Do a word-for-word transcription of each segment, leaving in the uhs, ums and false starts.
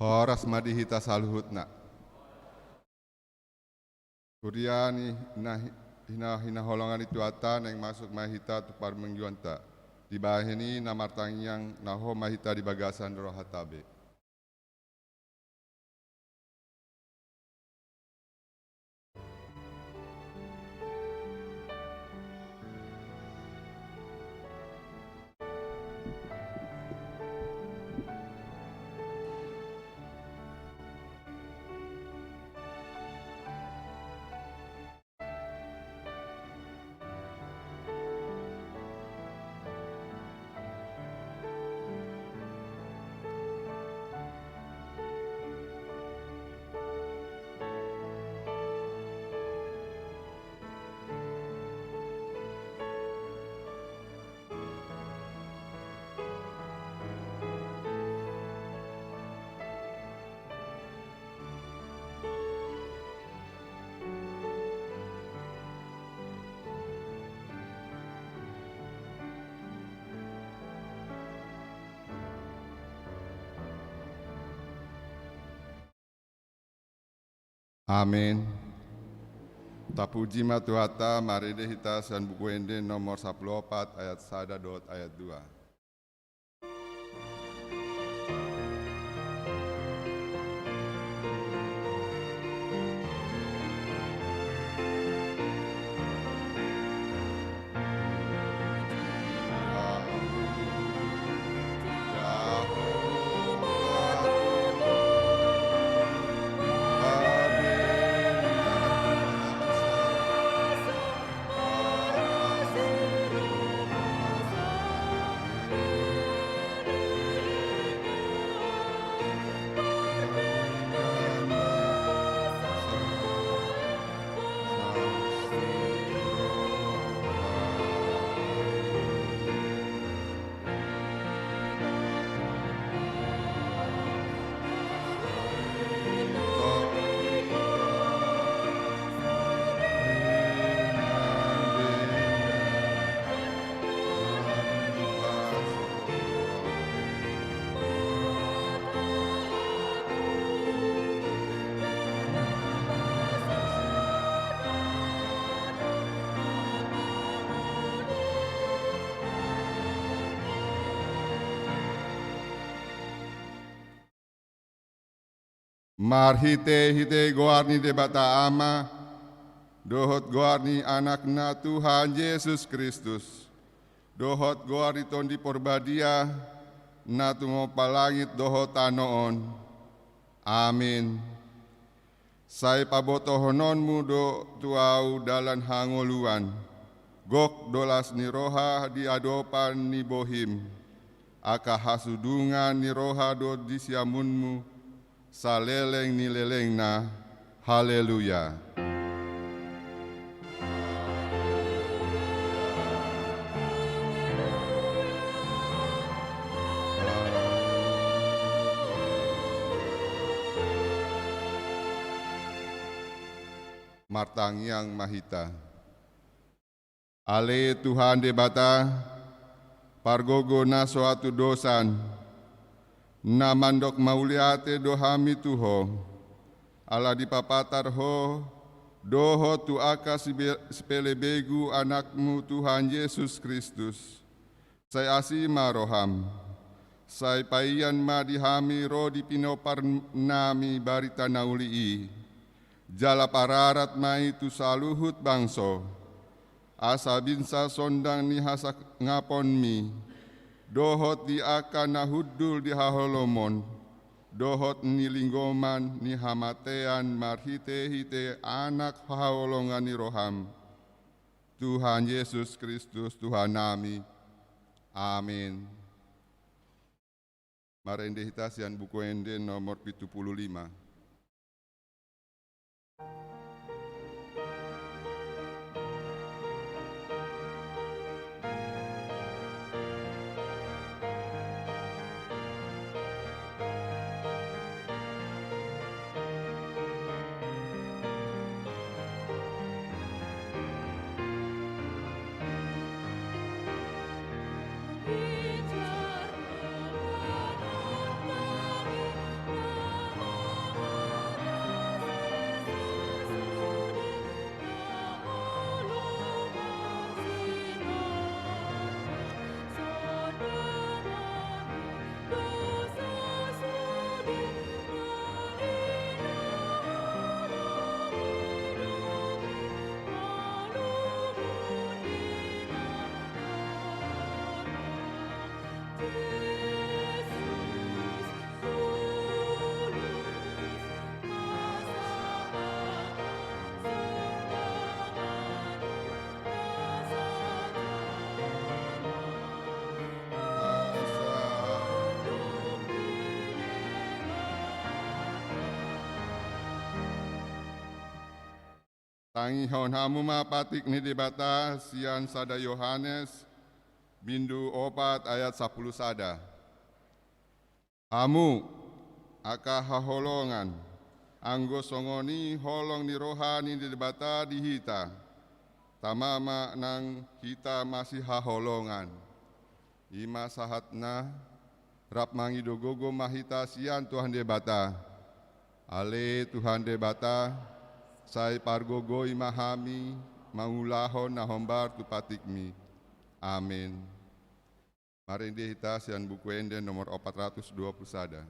Horas ma di hita saluhutna. Huria ni hina-, hina-, hinaholongan ni Tuhanta, naeng masuk ma hita tu parmingguanta. Dibahen i na martangiang, na ho ma hita di bagasan rohanta be. Amen. Tapuji ma Tuhanta, marende hita sian Buku Ende nomor sampulu opat ayat sada dohot ayat dua. Marhitehite goar ni Debata Ama, dohot goar ni Anakna Tuhan Jesus Kristus, dohot goar ni Tondi Porbadia, na tumompa langit dohot tano on. Amin. Sai pabotohononmu do tu ahu dalan hangoluan, gok do las ni roha di adopan ni bohim, angka hasudungan ni roha do di siamunmu, saleleng ni lelengna. Haleluya. Martangiang ma hita. Ale Tuhan Debata, pargogo na so hatudosan, na mandok mauliate do hami tu Ho, ala dipapatar Ho dohot tu angka sibe-, sipelebegu Anakmu Tuhan Jesus Kristus. Sai asi ma roham. Sai paian ma di hami ro di pinompar nami barita na uli i. Jala pararat ma i tu saluhut bangso. Asa binsa sondang ni hasangaponmi, dohot di angka na hundul di haholomon, dohot ni linggoman ni hamatean marhitehite Anak haholongan ni roham, Tuhan Jesus Kristus Tuhannami. Amin. Marende hita sian Buku Ende nomor pitu pulu lima. Tangihon hamu ma patik ni Debata sian sada Yohanes, bindu opat ayat sampulu sada. Hamu, angka haholongan, anggo songon i holong ni roha ni Debata di hita, tama ma nang hita masihaholongan. I ma sahatna, rap mangido gogo ma hita sian Tuhan Debata. Ale Tuhan Debata, sai pargogoi ma hami mangulahon na hombar tu patikmi. Amen. Marende hita sian Buku Ende nomor opat ratus dua puluh sada.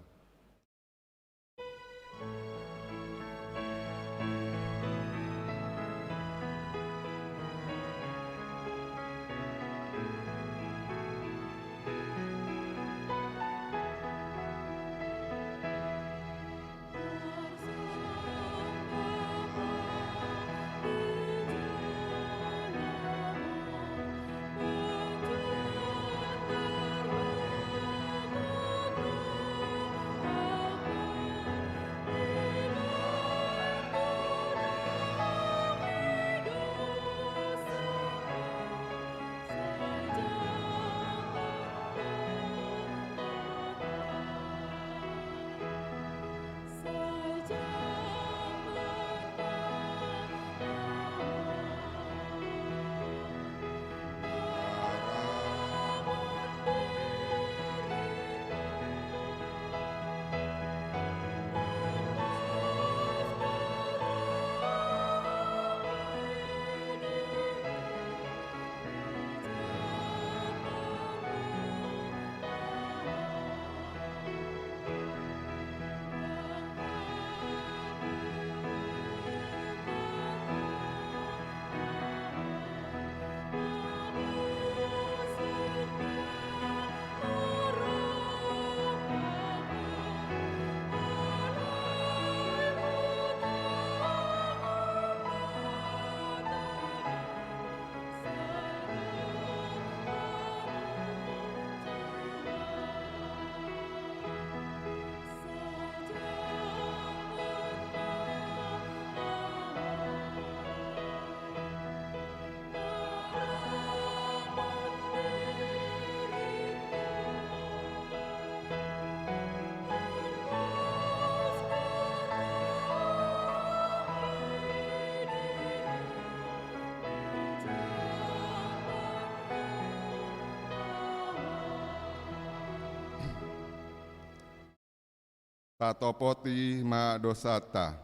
Tatopoti ma dosanta.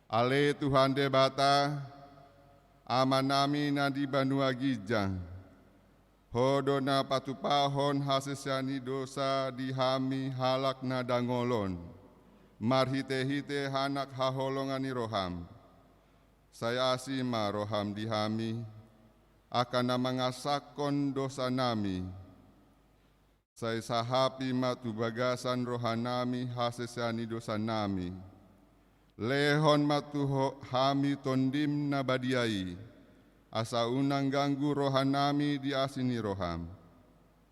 Ale Tuhan Debata, Amanami na di banua ginjang, Ho do na patupahon hasesaan ni dosa di hami halak na dangol on, marhitehite hanak haholongan ni roham. Sai asi ma roham di hami, angka na mangasahon dosanami. Sai sahapi ma tu bagasan rohanami hasesaan ni dosanami. Lehon ma tu ho-, hami Tondim na badia i, asa unang ganggu rohanami di asi ni roham.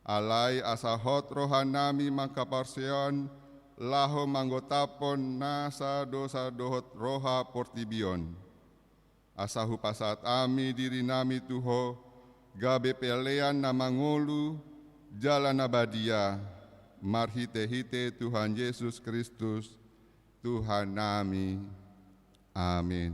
Alai asa hot rohanami mangkaporseaon laho manggotaphon nasa dosa dohot roha portibi on. Asa hupasahat hami dirinami tu Ho, gabe pelean na mangolu, jala na badia, marhitehite Tuhan Jesus Kristus, Tuhannami. Amin.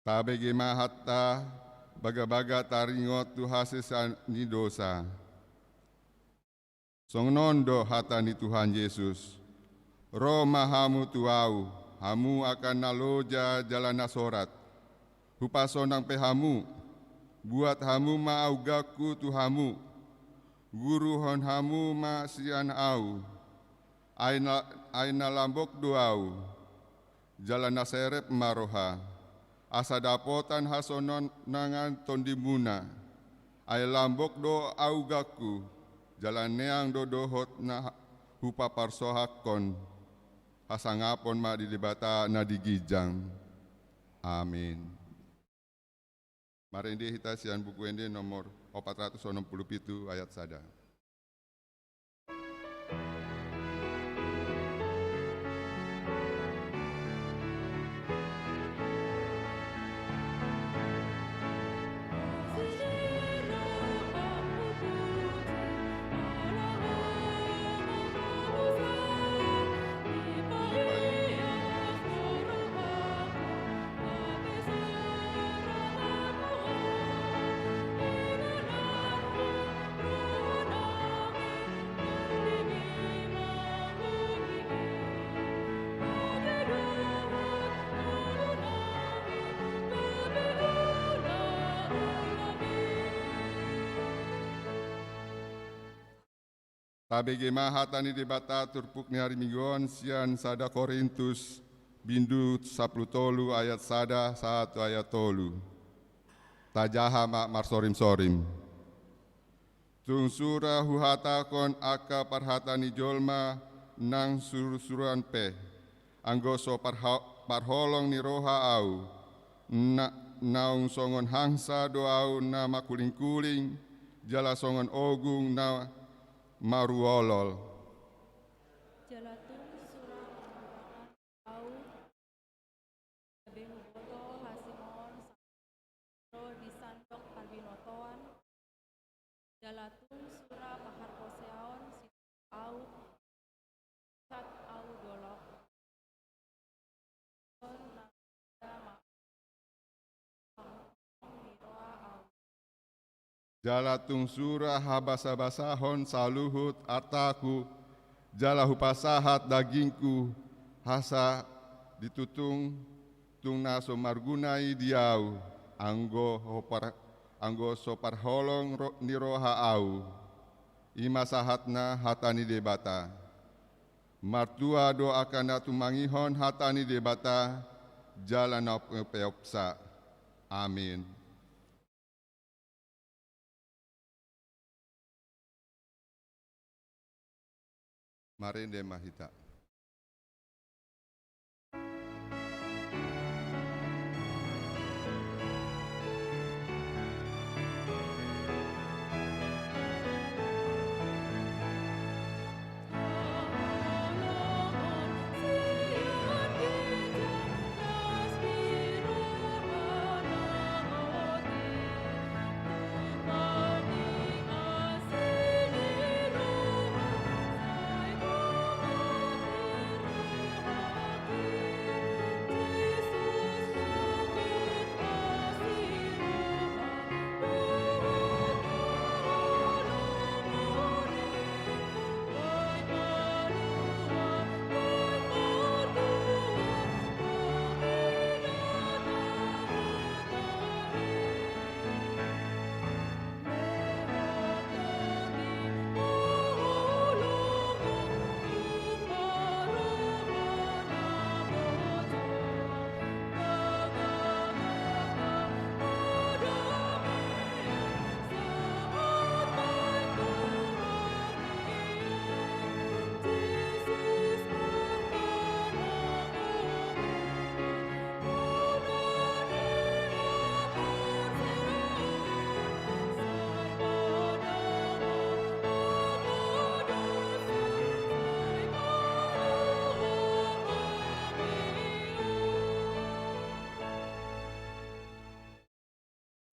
Tabege ma hata bagabaga taringot tu hasesaan ni dosa. Songon on do hata ni Tuhan Jesus: Ro ma hamu tu Ahu, hamu angka na loja jala na sorat. Hupasonang pe hamu, buat hamu ma augangku tu hamu, guruhon hamu ma sian Ahu. Ai na, ai na lambok do ahu, jala na serep ma roha, asa dapotan hasonangan tondimuna. Ai lambok do augangku, jala neang do dohot na hupaparsohakkon. Hasangapon ma di Debata na di ginjang. Amin. Marende hita sian Buku Ende nomor opat ratus onom pulu pitu ayat sada. Tabege ma hata ni Debata turpuk ni ari Minggu on sian sada Korintus bindu sampulu tolu ayat sada sahat tu ayat tolu. Tajaha ma marsorimsorim. Tung sura huhatahon angka parhata ni jolma nang surusuruan pe, anggo so parha-, parholong ni roha ahu, na, naung songon hangsa do ahu na mangkulingkuling, jala songon ogung na maruolol. Jala tung sura parhurangan ahu, gabe huboto hasingaon sandok di sandok parbinotoan, jala tung sura paharposeaon situtu ahu, sat ahu dolok. Jala tung sura habasabasahon saluhut artaku, jala hupasahat dagingku, asa ditutung tung na so marguna i di ahu, anggo hopar-, anggo so parholong ro-, ni roha ahu. I ma sahatna hata ni Debata. Martua do angka na tumangihon hata ni Debata, jala na pe-, peopsa. Amin. Marende ma hita.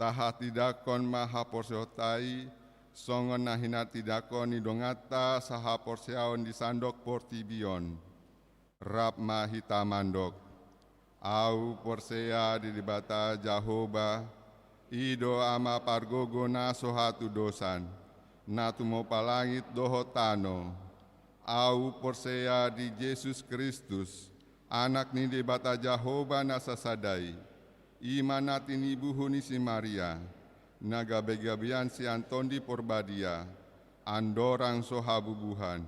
Tahatindangkon ma haporseaonta i, songon na hinatindangkon ni donganta sahaporseaon di sandok portibi on. Rap ma hita mandok. Ahu porsea di Debata Jahowa, i do Ama pargogo na so hatudosan, na tumompa langit dohot tano. Ahu porsea di Jesus Kristus, Anak ni Debata Jahowa na sasada i, i ma na tinibuhu ni si Maria, na gabegabean sian Tondi Porbadia, andorang so habubuhan.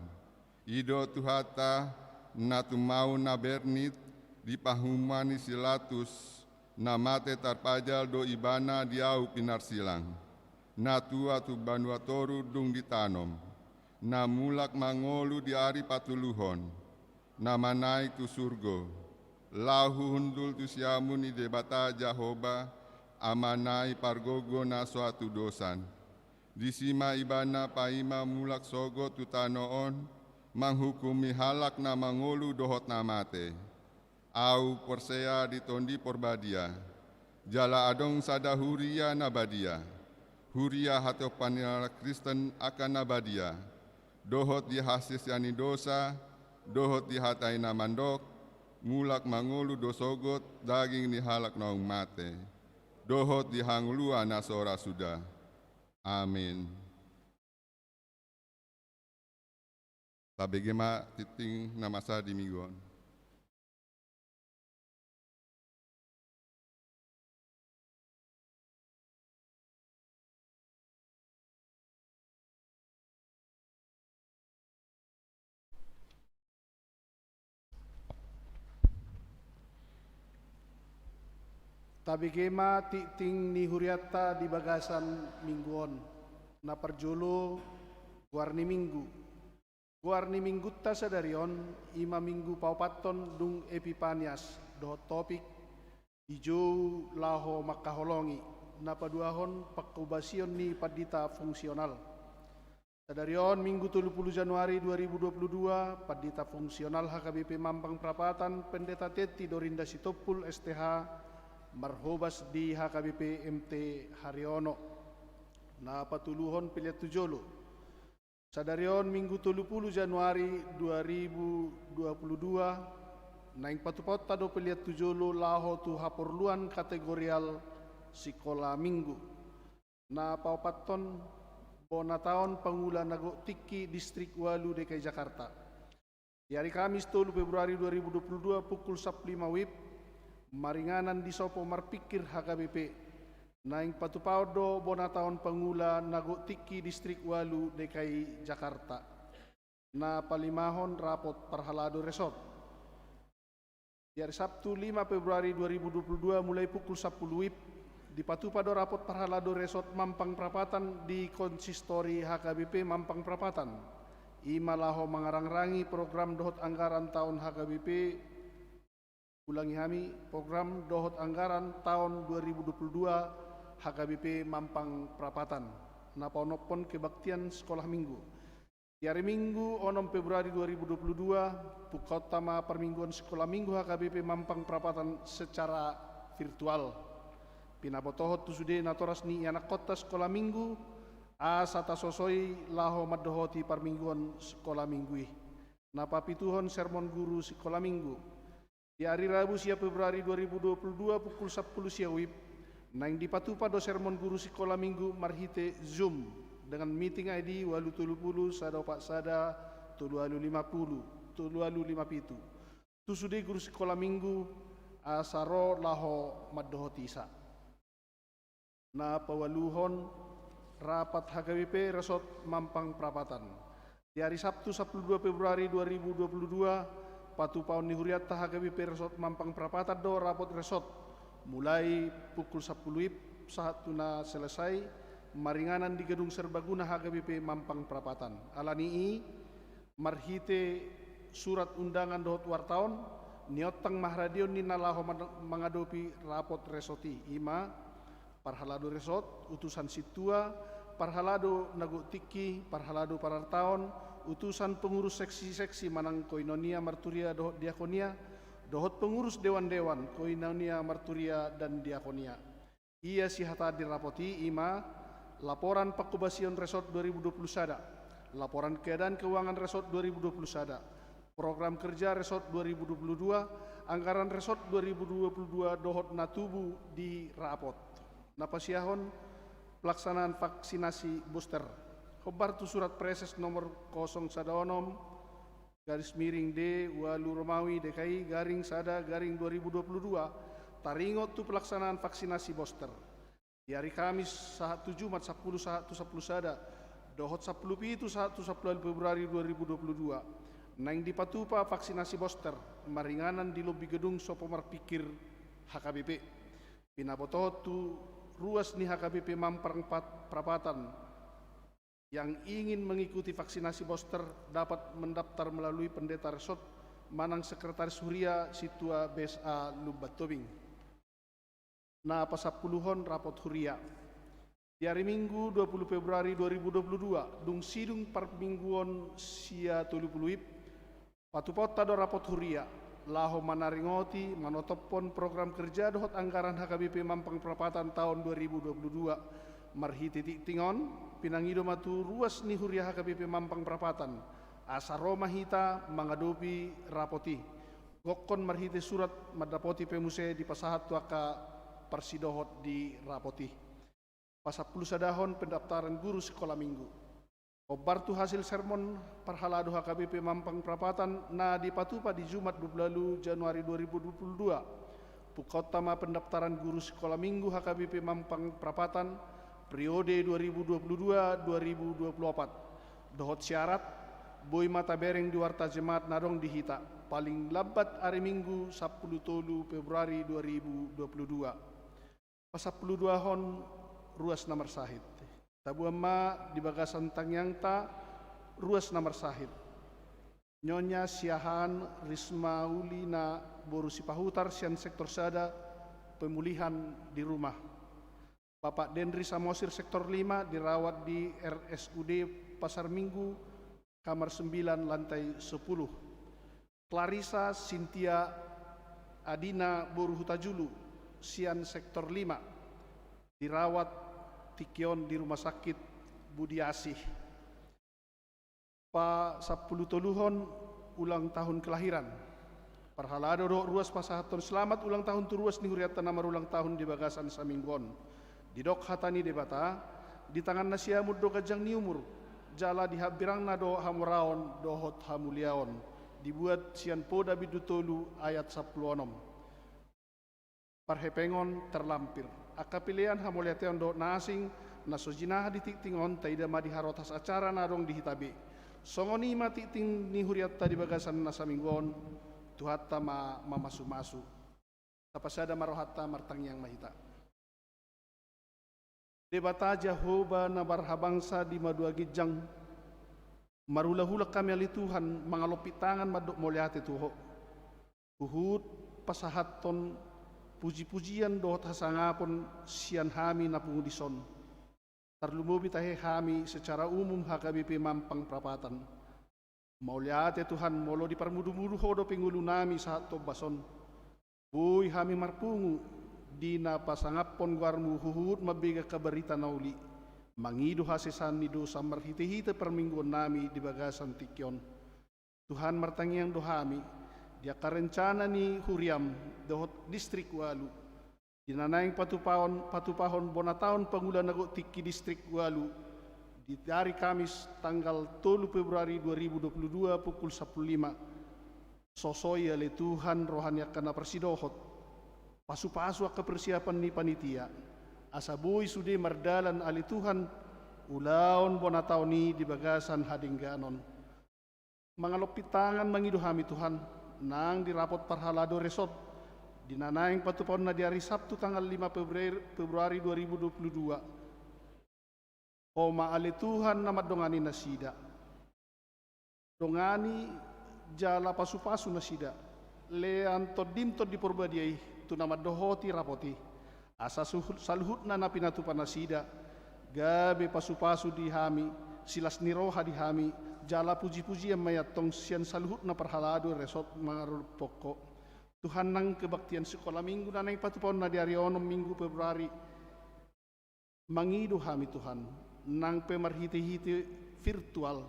I do Tuhanta, na tumau na bernit di pahuman ni si Latus, na mate tarpajal do ibana di ahu pinarsilang. Na tua tu banua toru dung ditanom, na mulak mangolu di ari patoluhon, na manaek tu surgo, laho hundul tu siamun ni Debata Jahowa, Amanta na pargogo na so hatudosan. Disi ma ibana paima mulak sogot tu tano on, manghukumi halak na mangolu dohot na mate. Ahu porsea di Tondi Porbadia, jala adong sada huria na badia, huria hatopan ni halak Kristen angka na badia, dohot di hasesaan ni dosa, dohot di hata i na mandok, mulak mangolu do sogot daging ni halak naung mate, dohot di hangoluan na so ra suda. Amin. Tabege ma tingting na masa di minggu on. Tabege ma tingting ni hurianta di bagasan minggu on. Na parjolo, goar ni minggu. Goar ni minggunta sadari on, i ma minggu paopathon dung Epipanias, dohot topik, dijou laho mangkaholongi, na paduahon pangkobasion ni pandita fungsional. Sadari on, Minggu tolu pulu Januari dua ribu dua pulu dua, pandita fungsional H K B P Mampang Prapatan, Pendeta Tetti Dorinda Sitompul, S T H, marhobas di H K B P M T Haryono. Na patoluhon pelean tu jolo. Sadari on, Minggu tolu pulu Januari dua ribu dua pulu dua, naeng patupaonta do pelean tu jolo laho tu haporluan kategorial sikola minggu. Na paopathon, bona taon pangula na gok tingki Distrik Ualu D K I Jakarta. Di ari Kamis tolu Februari dua ribu dua pulu dua pukul sampulu lima wib, maringanan di sopo marpingkir H K B P, naeng patupaon do bona taon pangula na gok tingki Distrik Ualu D K I Jakarta. Na palimahon, rapot parhalado resort. Di ari Sabtu lima Februari dua ribu dua pulu dua mulai pukul sampulu wib, dipatupa do rapot parhalado resort Mampang Prapatan di konsistori H K B P Mampang Prapatan. I ma laho mangarangrangi program dohot anggaran taon H K B P, ulangi hami, program dohot anggaran taon dua ribu dua pulu dua H K B P Mampang Prapatan. Na paonomhon, kebaktian sekolah minggu. Di ari Minggu onom Februari dua ribu dua pulu dua, pungkaonta ma parmingguon sikola minggu H K B P Mampang Prapatan secara virtual. Pinabotohon tu sude natoras ni ianakkonta sikola minggu, asa tasosoi laho mandohoti parmingguon sikola minggu i. Na papituhon, sermon guru sikola minggu. Di ari Rabu sia Februari dua ribu dua pulu dua pukul sampulu sia wib, naeng dipatupa do sermon guru sikola minggu marhite Zoom dengan meeting I D ualu tolu pulu sada opat sada tolu ualu lima pulu tolu ualu lima pitu. Tu sude guru sikola minggu, asa ro laho mandohotisa. Na paualuhon, rapat H K B P Resort Mampang Prapatan. Di ari Sabtu sampulu dua Februari dua ribu dua pulu dua, patupaon ni hurianta H K B P Resort Mampang Prapatan do rapot resort, mulai pukul sampulu wib sahat tu na selesai, maringanan di Gedung Serbaguna H K B P Mampang Prapatan. Alani i, marhite surat undangan dohot warta on, niontang ma haradeon ni na laho man-, mangadopi rapot resort i, i ma parhalado resort, utusan sintua, parhalado na gok tingki, parhalado parartaon, utusan pengurus seksi-seksi manang koinonia, marturia dohot diakonia, dohot pengurus dewan-dewan, koinonia, marturia, dan diakonia. Ia sihataan di rapot i, i ma laporan pangkobasion resort dua ribu dua pulu sada, laporan keadaan keuangan resort dua ribu dua pulu sada, program kerja resort dua ribu dua pulu dua, anggaran resort dua ribu dua pulu dua dohot na tubu di rapot. Na pasiahon, pelaksanaan vaksinasi booster. Hombar tu surat Praeses nomor kosong sada onom, garis miring D ualu Romawi D K I garing sada garing dua ribu dua pulu dua, taringot tu pelaksanaan vaksinasi booster. Di ari Kamis sahat tu Jumat sampulu sahat tu sampulu sada, dohot sampulu pitu sahat tu sampulu ualu Februari dua ribu dua pulu dua, Naeng dipatupa vaksinasi booster maringanan di lobi gedung Sopo Marpikir H K B P. Pinabotohon tu ruas ni H K B P Mampang Pat-, Prapatan yang ingin mengikuti vaksinasi booster dapat mendaftar melalui pendeta resort manang sekretaris huria Sintua B S A Lumban Tobing. Na pasampuluhon, rapot huria. Di ari Minggu dua puluh Februari dua ribu dua puluh dua, dung sidung parmingguon sia tolu puluh I P, patupaonta do rapot huria laho manaringoti, manotophon program kerja dohot anggaran H K B P Mampang Prapatan taon dua ribu dua puluh dua. Marhite tingting on, pinangido ma tu ruas ni huria H K B P Mampang Prapatan, asa ro ma hita mangadopi rapot i. Gokhon marhite surat mandapoti pe muse dipasahat tu angka parsidohot di rapot i. Pasampulusadahon, pendaftaran guru sikola minggu. Hombar tu hasil sermon parhalado H K B P Mampang Prapatan na dipatupa di Jumat dua puluh Januari dua ribu dua puluh dua. Pungkaonta ma pendaftaran guru sikola minggu H K B P Mampang Prapatan periode dua ribu dua puluh dua dua ribu dua puluh opat. Dohot syarat, boi ma tabereng di warta jemaat na adong di hita, paling lambat ari Minggu sampulu tolu Februari dua ribu dua puluh dua. Pasampuluduahon, ruas na marsahit. Taboan ma di bagasan tangiangta ruas na marsahit. Nyonya Siahaan Risma Uli na boru Sipahutar sian sektor sada, pemulihan di rumah. Bapak Denri Samosir sektor lima dirawat di R S U D Pasar Minggu, kamar sembilan, lantai sepuluh. Clarissa Cynthia Adina boru Hutajulu sian sektor lima, dirawat tingki on di Rumah Sakit Budi Asih. Pasampulutoluhon, ulang tahun kelahiran. Parhalado dohot ruas pasahathon selamat ulang tahun tu ruas ni hurianta na marulang tahun di bagasan saminggu on. Didok hata ni Debata, di tangan na siamun do ganjang ni umur, jala di hambirangna do hamoraon dohot hamuliaon. Dibuat sian Poda bindu tolu ayat sampulu onom. Parhepengon terlampir. Angka pelean, hamauliateon dohot na asing, na so jinaha di tingting on, taida ma di harotas acara na adong di hita be. Songon i ma tingting ni hurianta di bagasan na saminggu on, Tuhanta ma mamasumasu. Tapasada ma rohanta, martangiang ma hita. Debata Jahowa na marhabangsa di banua ginjang, marulahula hami ale Tuhan, mangalompit tangan mandok mauliate tu Ho. Huhut pasahathon pujipujian dohot hasangapon sian hami na pungu dison. Tarlumobi tahe hami secara umum H K B P Mampang Prapatan. Mauliate Tuhan, molo diparmudumudu Ho dope ngolunami sahat tu ombas on. Boi hami marpungu di na pasangaphon goarMu huhut mambege angka barita na uli. Mangido hasesaan ni dosa marhitehite parmingguonnami di bagasan tingki on. Tuhan, martangiang do hami di angka rencana ni huriaM dohot distrik ualu. Di na naeng patupahon, patupahon bona taon pangula na gok tingki distrik ualu, di ari Kamis tanggal tolu Februari dua ribu dua puluh dua pukul sampulu lima. Sosoi ale Tuhan roha ni angka na parsidohot. Pasupasu angka persiapan ni panitia, asa boi sude mardalan ale Tuhan ulaon bona taon i di bagasan hadengganon. Mangalompit tangan mangido hami Tuhan, nang di rapot parhalado resort, di na naeng patupahonna di ari Sabtu tanggal lima Februari, Februari dua ribu dua puluh dua. Ho ma ale Tuhan na mandongani nasida. Dongani jala pasupasu nasida. Lean TondiM Tondi Porbadia i tu na mandohoti rapot i. Asa suhut-, saluhutna na pinatupa nasida, gabe pasupasu di hami, silas ni roha di hami, jala pujipujian ma i antong sian saluhutna parhalado resort mangarumpok Ho. Tuhan, nang kebaktian sikola minggu na naeng patupahonna di ari onom Minggu Februari, mangido hami Tuhan, nang pe marhitehite virtual,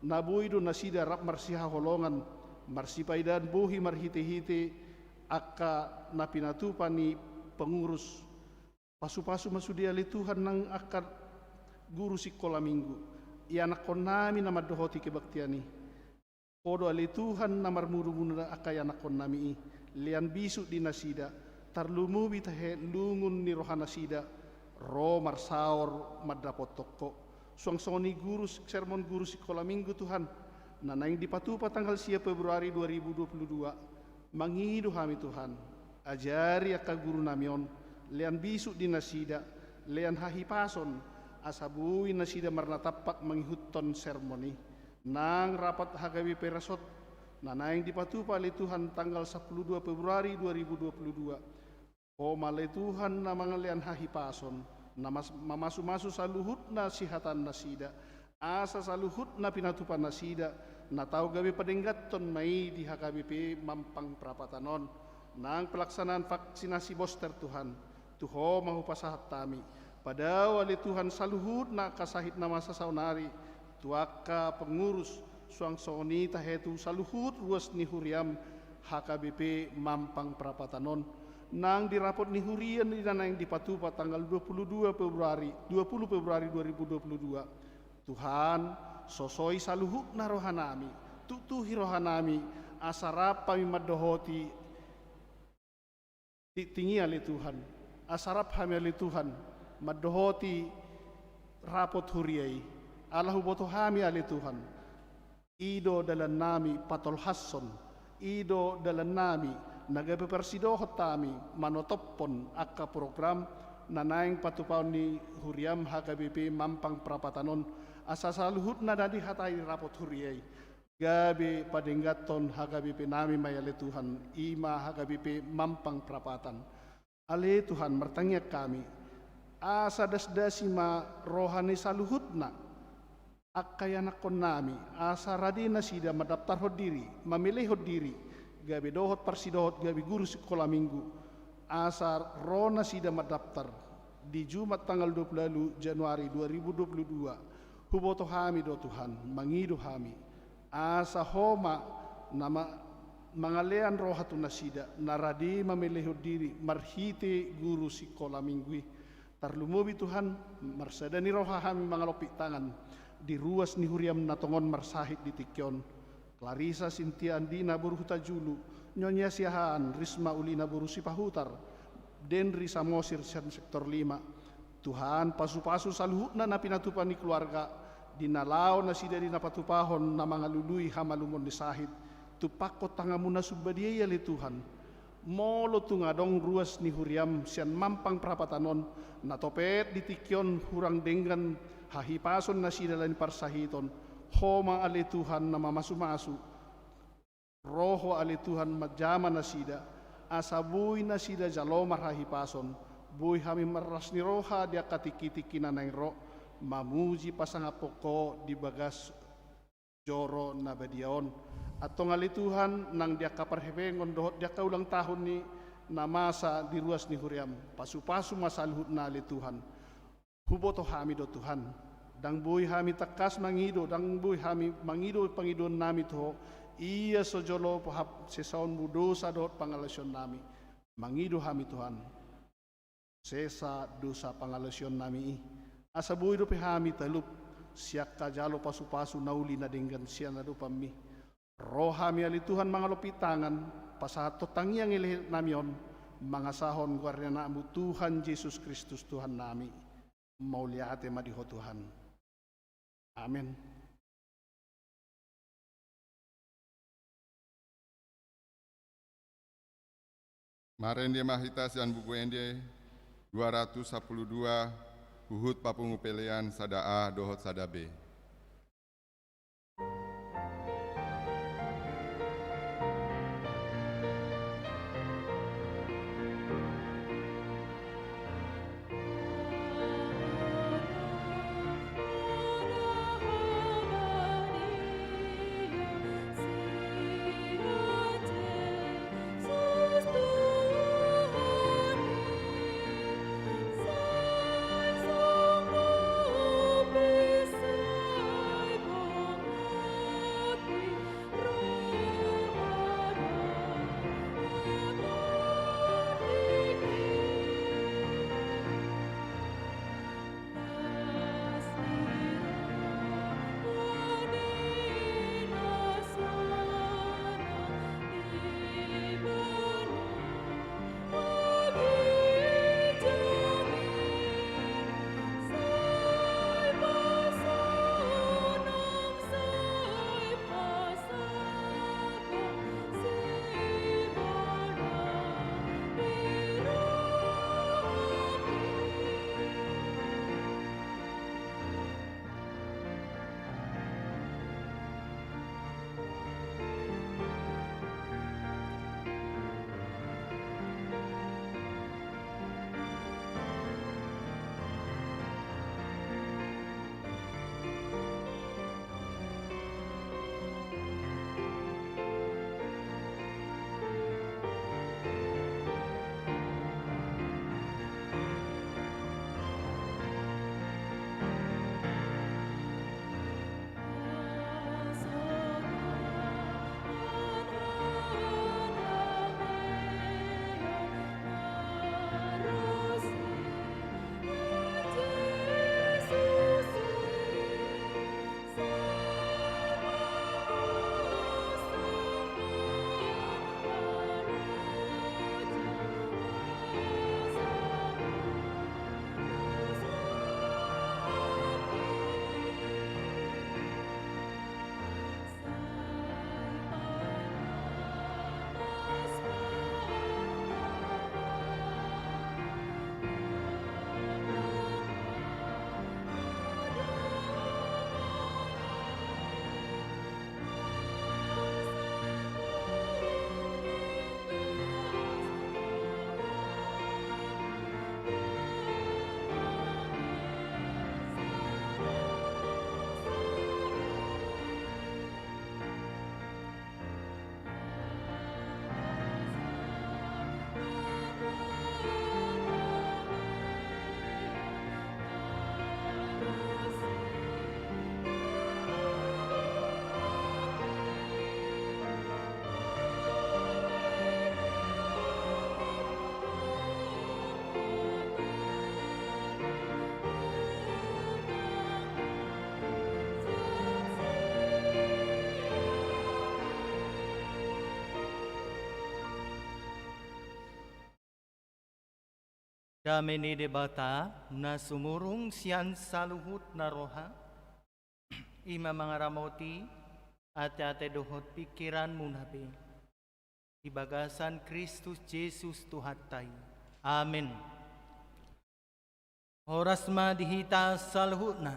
na boi do nasida rap marsihaholongan, marsipaidaan bohi marhitehite angka na pinatupa ni pengurus. Pasupasu ma sude ale Tuhan nang angka guru sikola minggu, ianakhonnami na mandohoti kebaktian i. Ho do ale Tuhan na marmudumudu angka ianakhonnami i, lean bisuk di nasida, tarlumobi tahe lungun ni rohanasida, ro marsaor mandapothon Ho. Suang songon i guru, sermon guru sikola minggu Tuhan, na naeng dipatupa tanggal sia Februari dua ribu dua puluh dua, mangido hami Tuhan, ajari angka guru nami on, lean bisuk di nasida, lean hahipason, asa boi nasida marnatampak mangihuthon sermon i. Nang rapat H K B P Resort, na naeng dipatupa ale Tuhan tanggal sampulu dua Februari dua ribu dua puluh dua, Ho ma ale Tuhan na mangalean hahipason, na mas-, mamasumasu saluhutna sihatan nasida, asa saluhutna pinatupa nasida, na tau gabe padengganhon ma i di H K B P Mampang Prapatan on, nang pelaksanaan vaksinasi booster Tuhan, tu Ho ma hupasahat hami. Padao ale Tuhan saluhutna angka sahit na masa saonari, tu angka pengurus, suang songon i tahe tu saluhut ruas ni huriam H K B P Mampang Prapatan on, nang di rapot ni huria na naeng dipatupa tanggal dua puluh dua Februari, dua puluh Februari dua ribu dua puluh dua. Tuhan, sosoi saluhutna rohanami, tuktuhi rohanami, asa rap hami mandohoti tingting i ale Tuhan, asa rap hami ale Tuhan, mandohoti rapot huria i, ala huboto hami ale Tuhan, i do dalannami patolhashon, i do dalannami na gabe parsidohot hami manotophon angka program na naeng patupaon ni huriam H K B P Mampang Prapatan on, asa saluhutna na dihatai rapot huria i gabe padengganhon H K B P nami ma i ale Tuhan, i ma H K B P Mampang Prapatan. Ale Tuhan, martangiang hami, asa dasdasi ma roha ni saluhutna angka ianakhon nami, asa rade nasida mandaptarhon diri, mamelehon diri, gabe dohot parsidohot gabe guru sikola minggu, asa ro nasida mandaptar di Jumat tanggal dua puluh ualu Januari dua ribu dua puluh dua. Huboto hami do Tuhan, mangido hami, asa Ho ma na ma-, mangalean roha tu nasida na rade mamelehon diri marhite guru sikola minggu i. Tarlumobi Tuhan, marsada ni roha hami mangalompit tangan di ruas ni huriam na tongon marsahit di tingki on, Clarissa Sintia Andina boru Hutajulu, Nyonya Siahaan Risma Ulina boru Sipahutar, Denri Samosir sian sektor lima. Tuhan, pasupasu saluhutna na pinatupa ni keluarga, di na laho nasida di na patupahon na mangalului hamalumon ni sahit. Tumpakkon tanganmu na sumbadia i ale Tuhan. Molo tung adong ruas ni huriam sian Mampang Prapatan on, na topet di tingki on hurang denggan hahipason nasida ala ni parsahiton, Ho ma ale Tuhan na mamasumasu. Ro Ho ale Tuhan manjama nasida, asa boi nasida jalo marhahipason, boi hami marlas ni roha di angka tingki-tingki na naeng ro, mamuji pasangaphon Ho di bagas joro na badia on. Antong ale Tuhan, nang di angka parhepengon dohot di angka ulang tahun ni na masa di ruas ni huriam, pasupasu ma saluhutna ale Tuhan. Huboto hami do Tuhan, ndang boi hami tangkas mangido, ndang boi hami mangido pangidoannami tu Ho, ia so jolo pahap sesaonmu dosa dohot pangalaosionnami. Mangido hami Tuhan, sesa dosa pangalaosionnami i, asa boi dope hami talup sian angka jalo pasupasu na uli na denggan sian adopanmi. Ro hami ale Tuhan mangalompit tangan, pasahathon tangiang elekeleknami on, mangasahon goar ni Anakmu Tuhan Jesus Kristus Tuhannami. Mauliate ma di Ho Tuhan. Amen. Marende ma hita sian buku ende dua ratus sampulu dua, huhut papungu pelean sada A dohot sada B. Dame ni Debata, na sumurung sian saluhutna roha, i ma mangaramoti ateate dohot pingkiranmuna pe di bagasan Kristus Jesus Tuhanta i. Amen. Horas ma di hita saluhutna.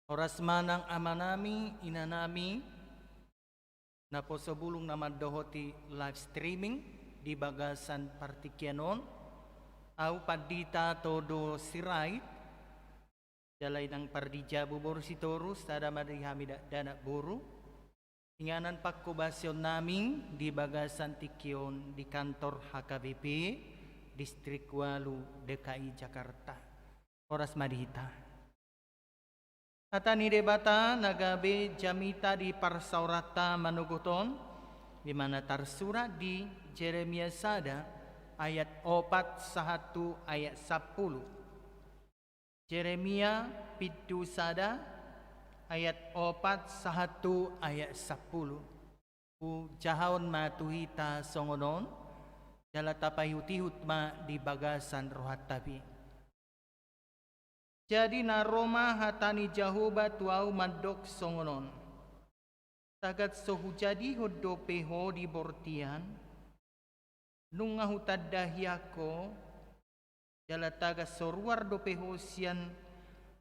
Horas ma nang amanami, inanami, naposo bulung na mandohoti live streaming di bagasan partingkian on. Ahu Pandita Todo Sirait, jala inang pardijabu boru Sitorus, sada ma di hami dakdanak boru. Inganan pangkobasion nami di bagasan tingki on di kantor H K B P Distrik Walu D K I Jakarta. Horas ma di hita. Hata ni Debata na gabe jamita di parsaoranta manogot on, di mana tarsurat di Jeremia sada ayat opat sahat tu ayat sampulu. Jeremia pitu sada ayat opat sahat tu ayat sampulu. Hujahahon ma tu hita songon on, jala tapaihutihut ma di bagasan rohanta be. Jadi na ro ma hata ni Jahowa tu ahu mandok songon on: Tagan so hujadihon dope ho di bortian, nunga hutanda hian ho, jala tagan so ruar dope ho sian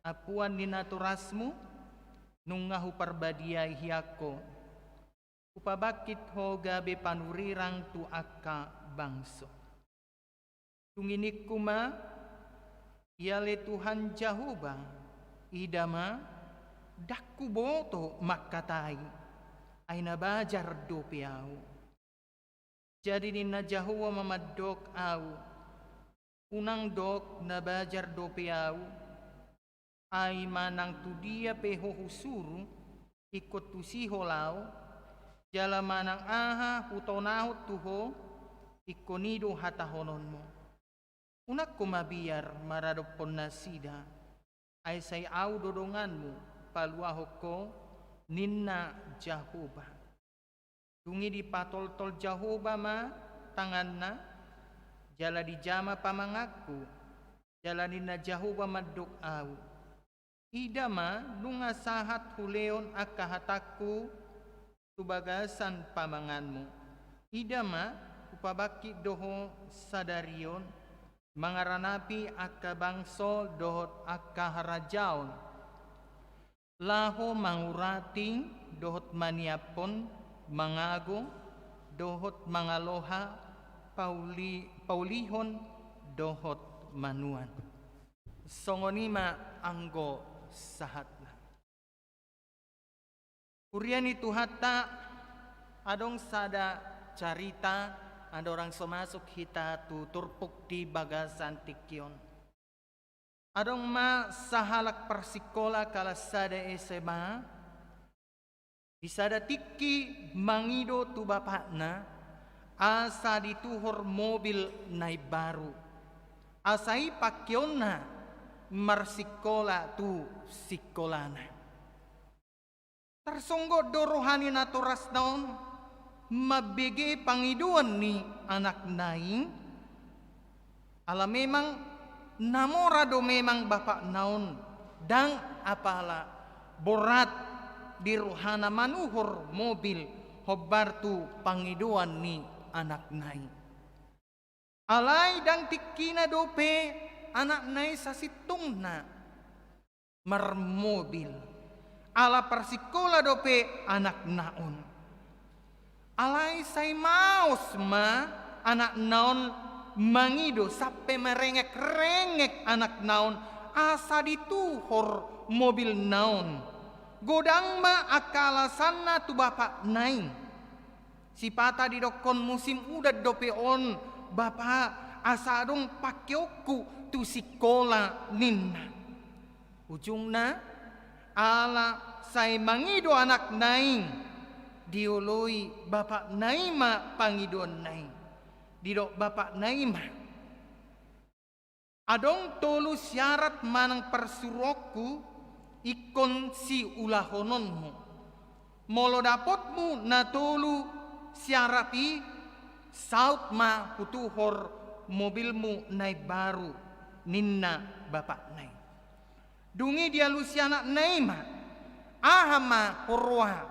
ampuan ni natorasmu, nunga huparbadiai hian ho. Hupabangkit ho gabe panurirang tu angka bangso. Dung i ningku ma: Ia ale Tuhan Jahowa, ida ma, ndang huboto mangkatai, ai na bajar dope ahu. Jadi ninna Jahowa ma mandok ahu: Unang dok na bajar dope ahu, ai manang tu dia pe ho husuru, ingkon tusi ho laho, jala manang aha hutonahon tu ho, ingkon i do hatahononmu. Unang ho mabiar maradophon nasida, ai sai ahu do donganmu paluahon ho, ninna Jahowa. Dung i dipatoltol Jahowa ma tanganna, jala dijama pamanganku, jala ninna Jahowa mandok ahu: Ida ma, nunga sahat hulehon angka hatangku tu bagasan pamanganmu. Ida ma, hupabangkit do ho sadari on, mangaranapi angka bangso dohot angka harajaon, laho mangurati dohot maniaphon, mangago dohot mangaloha, pauli-, paulihon dohot manuan. Songon i ma anggo sahatna. Huria ni Tuhanta, adong sada carita, andorang so masuk hita tu turpuk di bagasan tingki on. Adong ma sahalak parsikola kalas sada S M A, di sada tingki mangido tu bapakna, asa dituhor mobil na imbaru, asa i pangkeonna marsikola tu sikolana. Tarsonggot do roha ni natorasna on mambege pangidoan ni anakna i, ala memang na mora do memang bapakna on, ndang apala borat di rohana manuhor mobil hombar tu pangidoan ni anakna i. Alai ndang tingkina dope anakna i sasintongna marmobil. Ala parsikola dope anakna on. Alai sai maos ma anakna on mangido, sampe marengek-rengek anakna on asa dituhor mobilna on. Godang ma angka alasanna tu bapakna i. Sipata didokkon musim udan dope on, bapa, asa adong pangkeonku tu sikola, ninna. Ujungna, ala sai mangido anakna i, dioloi bapakna i ma pangidoanna i. Didok bapakna i ma: Adong tolu syarat manang parsuruonku ingkon siulahononmu. Molo dapotmu na tolu syarat i, saut ma hutuhor mobilmu na imbaru, ninna bapakna i. Dung i dialusi anakna i ma, aha ma huroha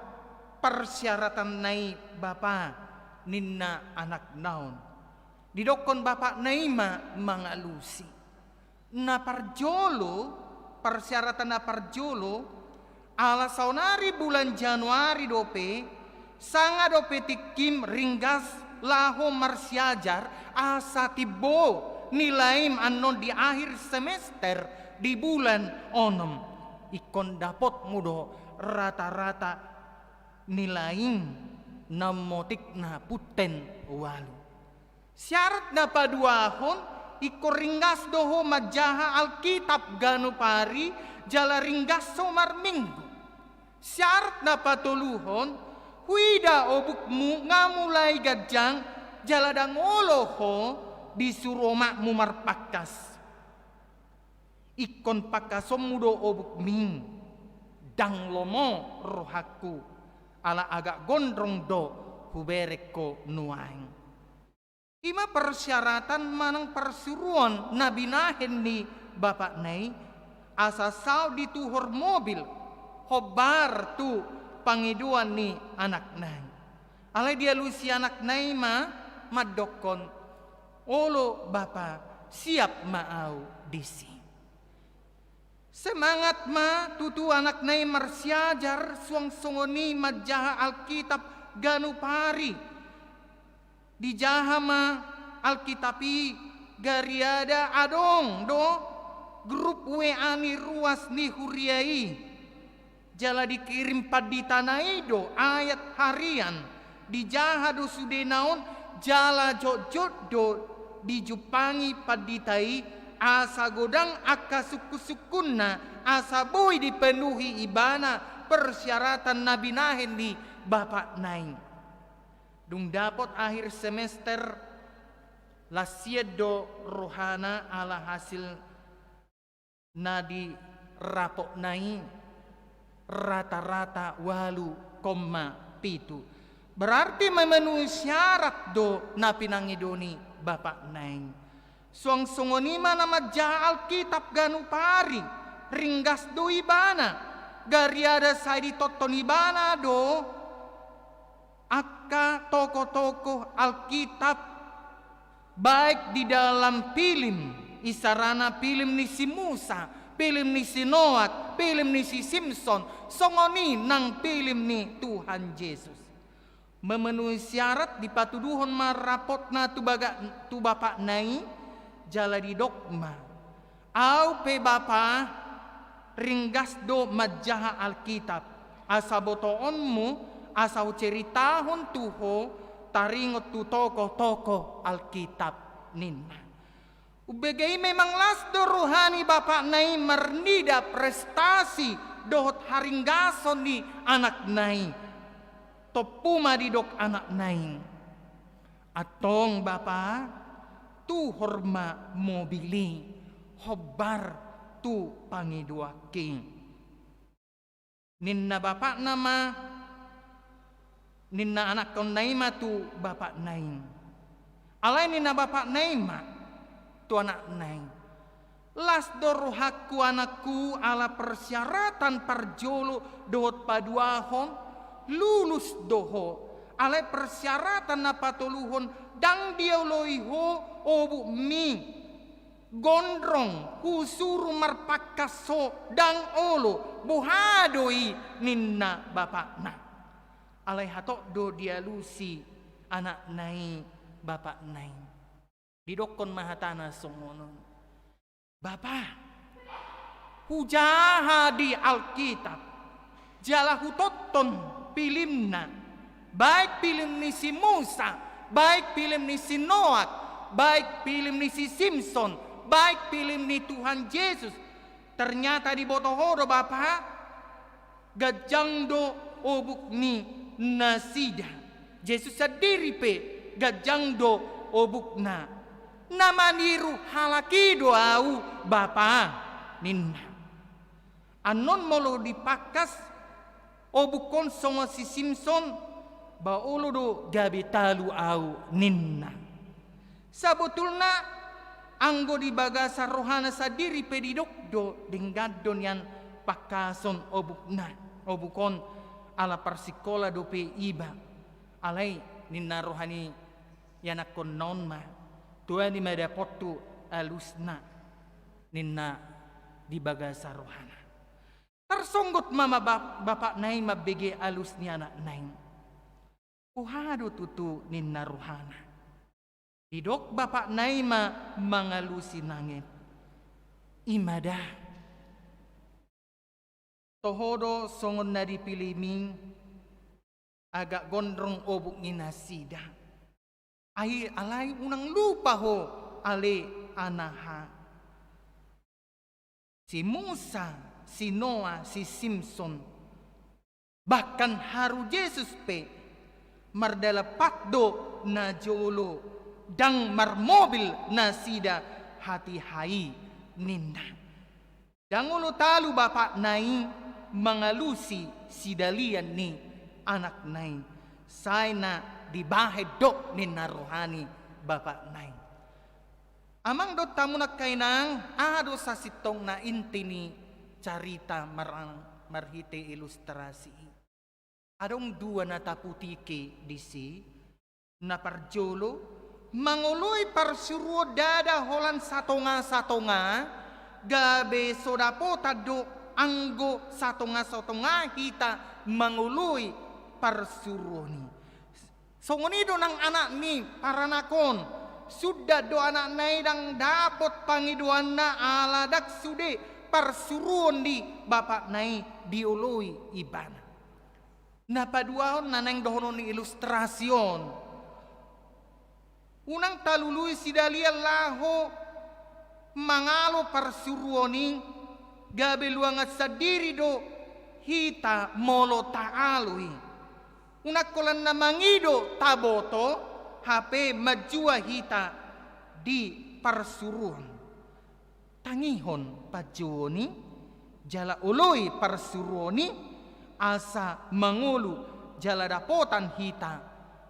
parsyaratanna i bapa, ninna anakna on. Didokkon bapakna i ma mangalusi. Na parjolo, parsyaratan na parjolo, ala saonari bulan Januari dope, sanga dope tingkim ringgas laho marsiajar asa timbo nilaim annon di akhir semester di bulan onom. Ingkon dapotmu do rata-rata nilaim na motikna punten ualu. Syarat na paduahon, ingkon ringgas do ho manjaha Alkitab ganup ari, jala ringgas ho marminggu. Syarat na patoluhon, huida obukmu nga mulai ganjang, jala ndang olo ho disuru omakmu marpangkas. Ingkon pangkasonmu do obukmi, ndang lomo rohangku, ala agak gondrong do hubereng ho nuaeng. I ma parsyaratan manang parsuruon na binahen ni bapakna i, asa saut dituhor mobil, hombar tu pangidoan ni anakna i. Alai dialusi anakna i ma mandokkon, olo bapa, siap ma au disi. Semangat ma tutu anakna i marsiajar, suang songon i manjaha Alkitab ganup ari. Dijaha ma Alkitab i, gariada adong do grup W A ni ruas ni huria i. Jala dikirim panditana i do ayat harian, dijaha do sudena on, jala jotjot do dijumpangi pandita i, asa godang angka sungkunsungkunna, asa boi dipenuhi ibana parsyaratan na binahen ni bapakna i. Dung dapot akhir semester, las sian do rohana ala hasil na dirapotna i rata-rata ualu koma pitu. Berarti memenuhi syarat do na pinangido ni bapakna i. Suang songon i ma na manjaha Alkitab ganup ari, ringgas do ibana, gariada sai ditonton ibana do angka tokoh-tokoh Alkitab, baik di dalam pilem, isarana pilem ni si Musa, pilem ni si Noak, pilem ni si Simson, songon i nang pilem ni Tuhan Jesus. Memenuhi syarat, dipatuduhon ma rapotna tu baga-, tu bapakna i, jala didok ma, au pe bapa, ringgas do manjaha Alkitab, asa botoonmu, asa huceritahon tu ho, taringot tu tokoh-tokoh Alkitab, ninna. Umbege i memang las do roha ni bapakna i marnida prestasi dohot haringgason ni anakna i. Tompu ma didok anakna i, antong bapa, tuhor ma mobil i, hombar tu pangidoanki. Ninna bapakna ma, ninna anakkonna i ma tu bapakna i. Alai ninna bapakna i ma tu anakna i, las do rohangku anakku, ala persyaratan parjolo dohot paduahon, lulus do ho. Alai persyaratan na patoluhon, ndang dioloi ho obukmi. Gondrong, husuru marpangkas ho, ndang olo, boha do i, ninna bapakna. Alai hatop do dialusi anakna i bapakna i. Didokkon ma hatana songon on. Bapa, hujaha di Alkitab, jala hutonton pilemna, baik pilem ni si Musa, baik pilem ni si Noak, baik pilem ni si Simson, baik pilem ni Tuhan Jesus. Ternyata diboto ho do, Bapa, ganjang do obuk ni nasida. Jesus sandiri pe ganjang do obukna. Na maniru halak i do au, Bapa, ninna. Annon molo dipangkas obuk on songon si Simson, ba olo do gabe talu au, ninna. Sabotulna, anggo di bagasan rohana sandiri pe didok do denggan do nian pangkason obukna, obuk on ala parsikola dope iba. Alai ninna roha ni ianakkonna on ma, tuani ma dapot tu alusna, ninna di bagasan rohana. Tarsonggot ma, ma bap-, bapakna i mambege alus ni anakna i. Boha do tutu ninna rohana? Didok bapakna i ma mangalusi nanget. I ma da. Toho do songon na dipilihmi, agak gondrong obuk ni nasida. Ai alai unang lupa ho ale anaha. Si Musa, si Noa, si Simson, bahkan haru Jesus pe mardalan pat do najolo, ndang marmobil nasida hatiha i, ninna. Ndang olo talu bapakna i mangalusi sidalian ni anakna i, sai na dibahen do ninna roha ni bapakna i. Amang dohot hamu nangkaningan, aha do sasintongna inti ni carita mar-, marhite ilustrasi i? Adong dua na taputiki disi. Na parjolo, mangoloi parsuruon ndada holan satonga-satonga, gabe so dapotan do anggo satonga-satonga hita mangoloi parsuruon i. Songon i do nang anak ni paranak on, sundat do anakna i ndang dapot pangidoanna ala ndang sude parsuruon ni bapakna i dioloi ibana. Na paduahon na naeng dohonon ni ilustrasi on. Unang talului sidalian laho mangalo parsuruon i, gabe luangan sandiri do hita molo taalo i. Unang holan na mangido taboto, hape manjua hita di parsuruon. Tangihon panjouon i, jala oloi parsuruon i, asa mangolu jala dapotan hita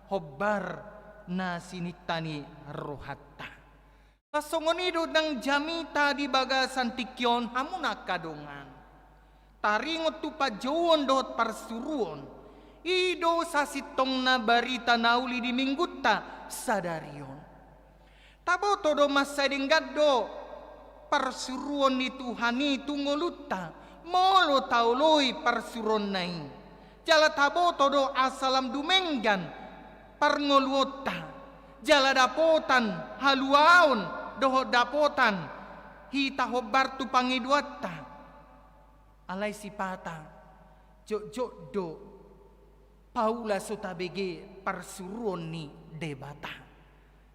hombar na sininta ni rohanta. Songon i do nang jamita di bagasan tingki on, hamu na angka dongan. Taringot tu panjouon dohot parsuruon, i do sasintongna barita na uli di minggunta sadari on. Taboto do mansai denggan do parsuruon ni Tuhan i tu ngolunta, molo taoloi parsuruonna i. Jala taboto do asa lam dumenggan parngoluonta, jala dapotan haluaon dohot dapotan hita hombar tu pangidoanta. Alai sipata, jotjot do paula so tabege parsuruon ni Debata.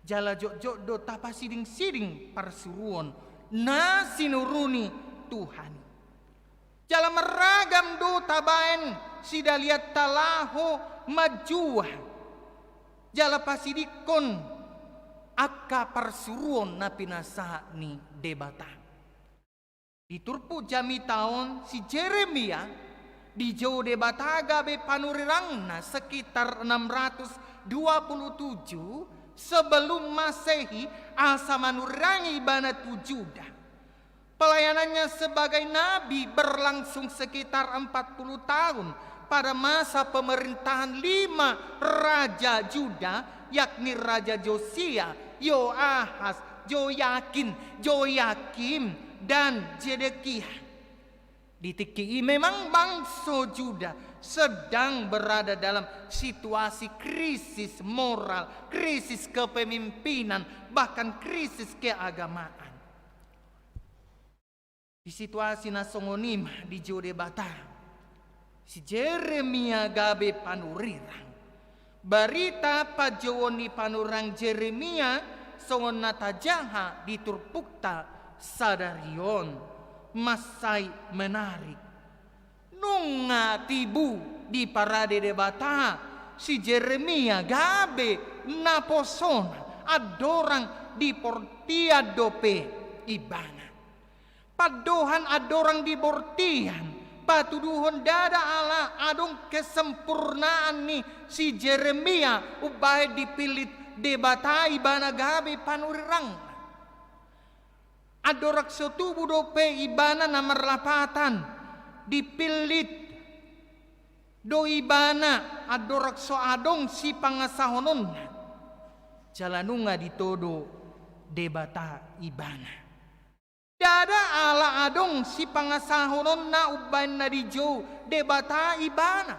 Jala jotjot do tapasidingsiding parsuruon na sinuru ni Tuhan i. Jala marragam do tabaen sidalianta laho manjua jala pasidingkon angka parsuruon na pinasahat ni Debata. Di turpuk jamita on, si Jeremia dijou Debata gabe panurirangna sekitar enam ratus dua puluh tujuh sebelum Masehi, asa manurirangi ibana tu Juda. Pelayanannya sebagai nabi berlangsung sekitar empat puluh tahun pada masa pemerintahan lima raja Juda, yakni Raja Josia, Yoahas, Joyakin, Joyakim, dan Zedekia. Di tingki i memang bangso Juda sedang berada dalam situasi krisis moral, krisis kepemimpinan, bahkan krisis keagamaan. Di situasi na songon i ma dijou Debata si Jeremia gabe panurirang. Barita panjouon ni panurirang Jeremia songon na tajaha di turpukta sadari on, mansai menarik. Nunga tibu diparade Debata si Jeremia gabe naposona, andorang di portian dope ibana. Pandohan andorang di portian patuduhon ndada ala adong kesempurnaan ni si Jeremia umbahen dipillit Debata ibana gabe panurirangna. Andorang so tubu dope ibana na marlapatan, dipillit do ibana andorang so adong sipangasahononna, jala nunga ditodo Debata ibana. Ndada ala adong sipangasahononna umbahen na dijou Debata ibana.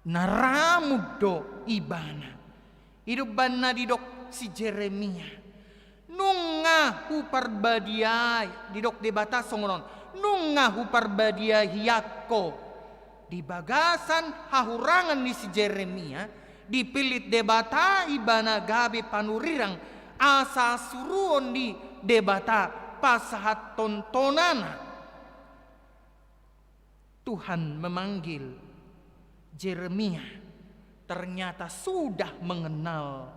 Na ramut do ibana. I do umbahen na didok si Jeremia. Nunga huparbadiai, didok Debata songon on. Nunga huparbadiai angka. Di bagasan hahurangan ni si Jeremia, dipillit Debata ibana gabe panurirang, asa suruon ni Debata pasahathon tonana. Tuhan memanggil Jeremia, ternyata sudah mengenal,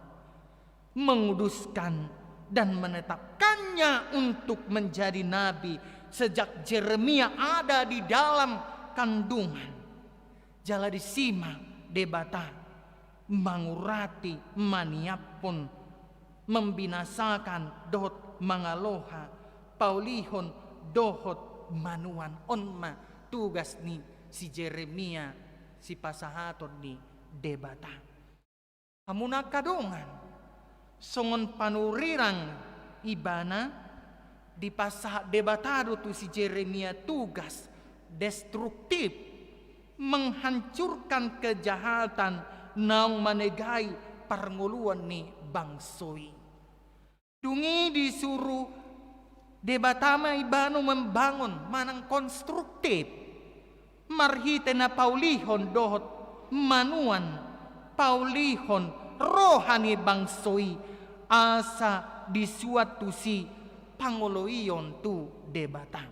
menguduskan, dan menetapkannya untuk menjadi nabi sejak Jeremia ada di dalam kandungan. Jala disi ma Debata mangurati, maniaphon, membinasakan dohot mangaloha, paulihon dohot manuan. On ma tugas ni si Jeremia sipasahaton ni Debata. Hamu na angka dongan, songon panurirang ibana, dipasahat Debata do tu si Jeremia tugas destruktif, menghancurkan kejahatan naung manegai parngoluon ni bangso i. Dung i disuru Debata ma ibana membangun manang konstruktif, marhite na paulihon dohot manuan, paulihon roha ni bangso i, asa disuan tusi pangoloion tu Debata.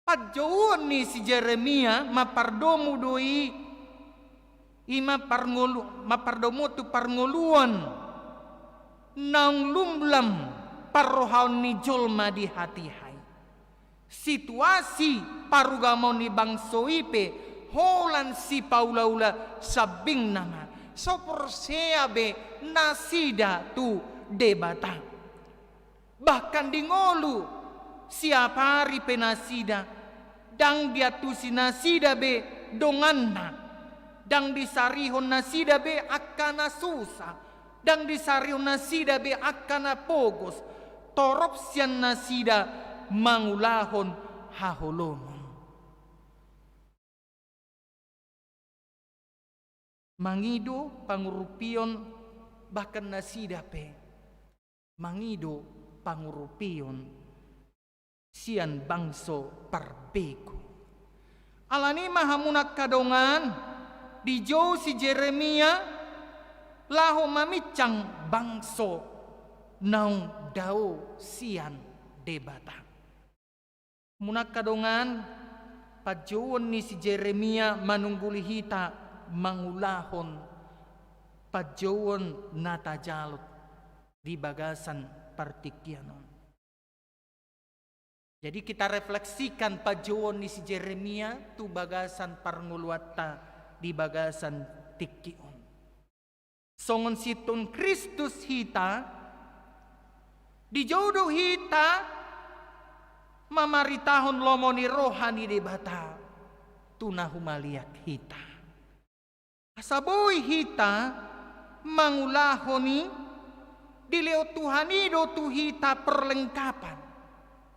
Panjouon ni si Jeremia mampardomu do i, i ma parngolu-, mampardomu tu parngoluon naung lumlam parrohaon ni jolma di hatiha i. Situasi parugamaon ni bangso i pe holan sipaulaula sambing nama, so porsea be nasida tu Debata. Bahkan di ngolu siapari pe nasida, ndang diantusi nasida be donganna, ndang disarihon nasida be angka na susa, ndang disarihon nasida be angka na pogos, torop sian nasida mangulahon haholomon. Mangido pangurupion bahkan nasida pe mangido pangurupion sian bangso parbegu. Alani i ma hamu na angka dongan, dijou si Jeremia laho mamincang bangso naung dao sian Debata. Hamu na angka dongan, panjouon ni si Jeremia manungguli hita mangulahon panjouon na tajalo di bagasan partingkian on. Jadi kita refleksikan panjouon ni si Jeremia tu bagasan parngoluonta di bagasan tingki on. Songon situtu Kristus hita, dijou do hita mamaritahon lomo ni roha ni Debata tu na humaliang hita. Asa boi hita mangulahon i, dilehon Tuhan i do tu hita perlengkapan.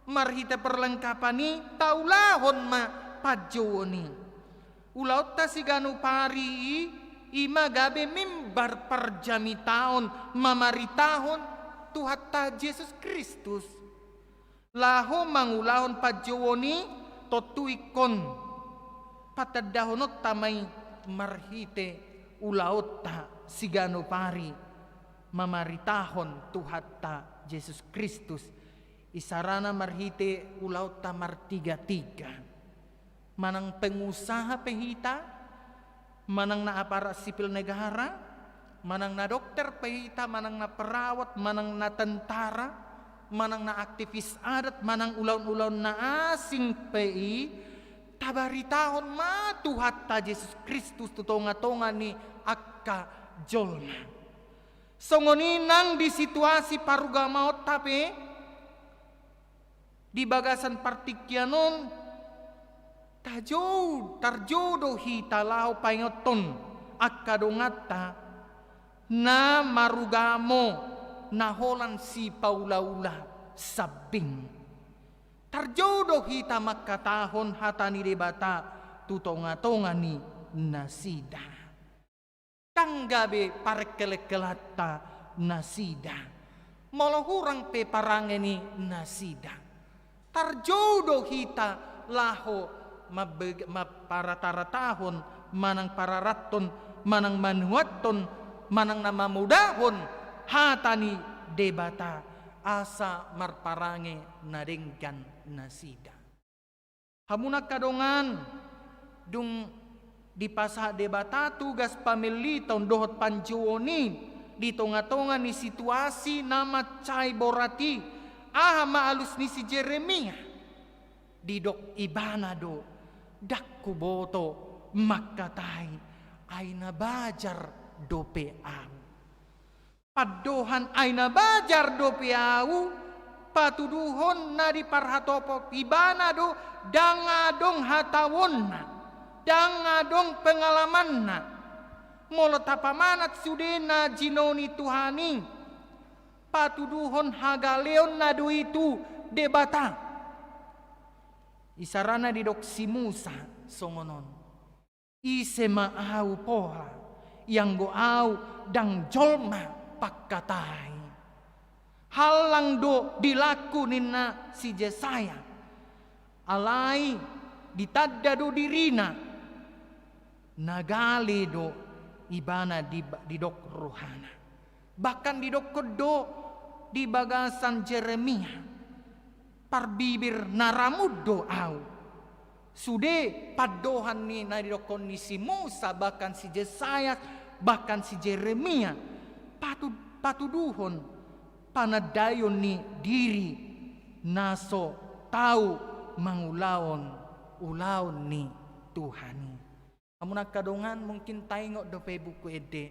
Marhite perlengkapan i taulahon ma panjouon i. Ulaonta siganup ari i, i ma gabe mimbar parjamitaon mamaritahon Tuhanta Jesus Kristus. Laho mangulahon panjouon i, tontu ingkon patandahononta ma i marhite ulaonta siganup ari mamaritahon Tuhanta Jesus Kristus. Isarana marhite ulaonta martigatiga. Manang pengusaha pe hita, manang na aparat sipil negara, manang na dokter pe hita, manang na perawat, manang na tentara, manang na aktivis adat, manang ulaon-ulaon na asing pe i, tabaritahon ma Tuhanta Jesus Kristus tu tonga-tonga ni angka jolma. Songon i nang di situasi parugamaonta pe, di bagasan partingkian on, tajou, tarjou do hita laho paingothon angka donganta na marugamo, na holan sipaulaula sambing. Tarjou do hita mangkatahon hata ni Debata tu tongatonga ni nasida. Ndang gabe parengkelengkelanta nasida, molo hurang pe parange ni nasida. Tarjou do hita laho mambeg-, mamparataratahon, manang pararathon, manang manuathon, manang na mamodahon hata ni Debata, asa marparange na denggan nasida. Hamu angka dongan, dung dipasahat Debata tugas pamelliton dohot panjouon i di tongatonga ni situasi na mansai borat i, aha ma alus ni si Jeremia? Didok ibana do, ndang huboto mangkatai, ai na bajar dope ahu. Pandohan ai na bajar dope ahu, patuduhon na diparhatopot ibana do, ndang adong hataonna, ndang adong pengalamanna. Molo tapamanat sude na jinoni Tuhan i, patuduhonna hagaleonna do i tu Debata. Isarana didok si Musa songon on. Ise ma ahu poha, ianggo ahu ndang jolma pangkatai. Hallang do dilangku ninna si Jesaya. Alai ditanda do dirina. Na gale do ibana di, didok rohana. Bahkan didokkon do di bagasan Jeremia, parbibir na ramut do ahu. Sude pandohan ni na didokkon ni si Musa, bahkan si Jesaya, bahkan si Jeremia, patu-, patuduhon, panandaion ni diri na so tau mangulahon ulaon ni Tuhan i. Hamu angka dongan, mungkin taingot dope Buku Ende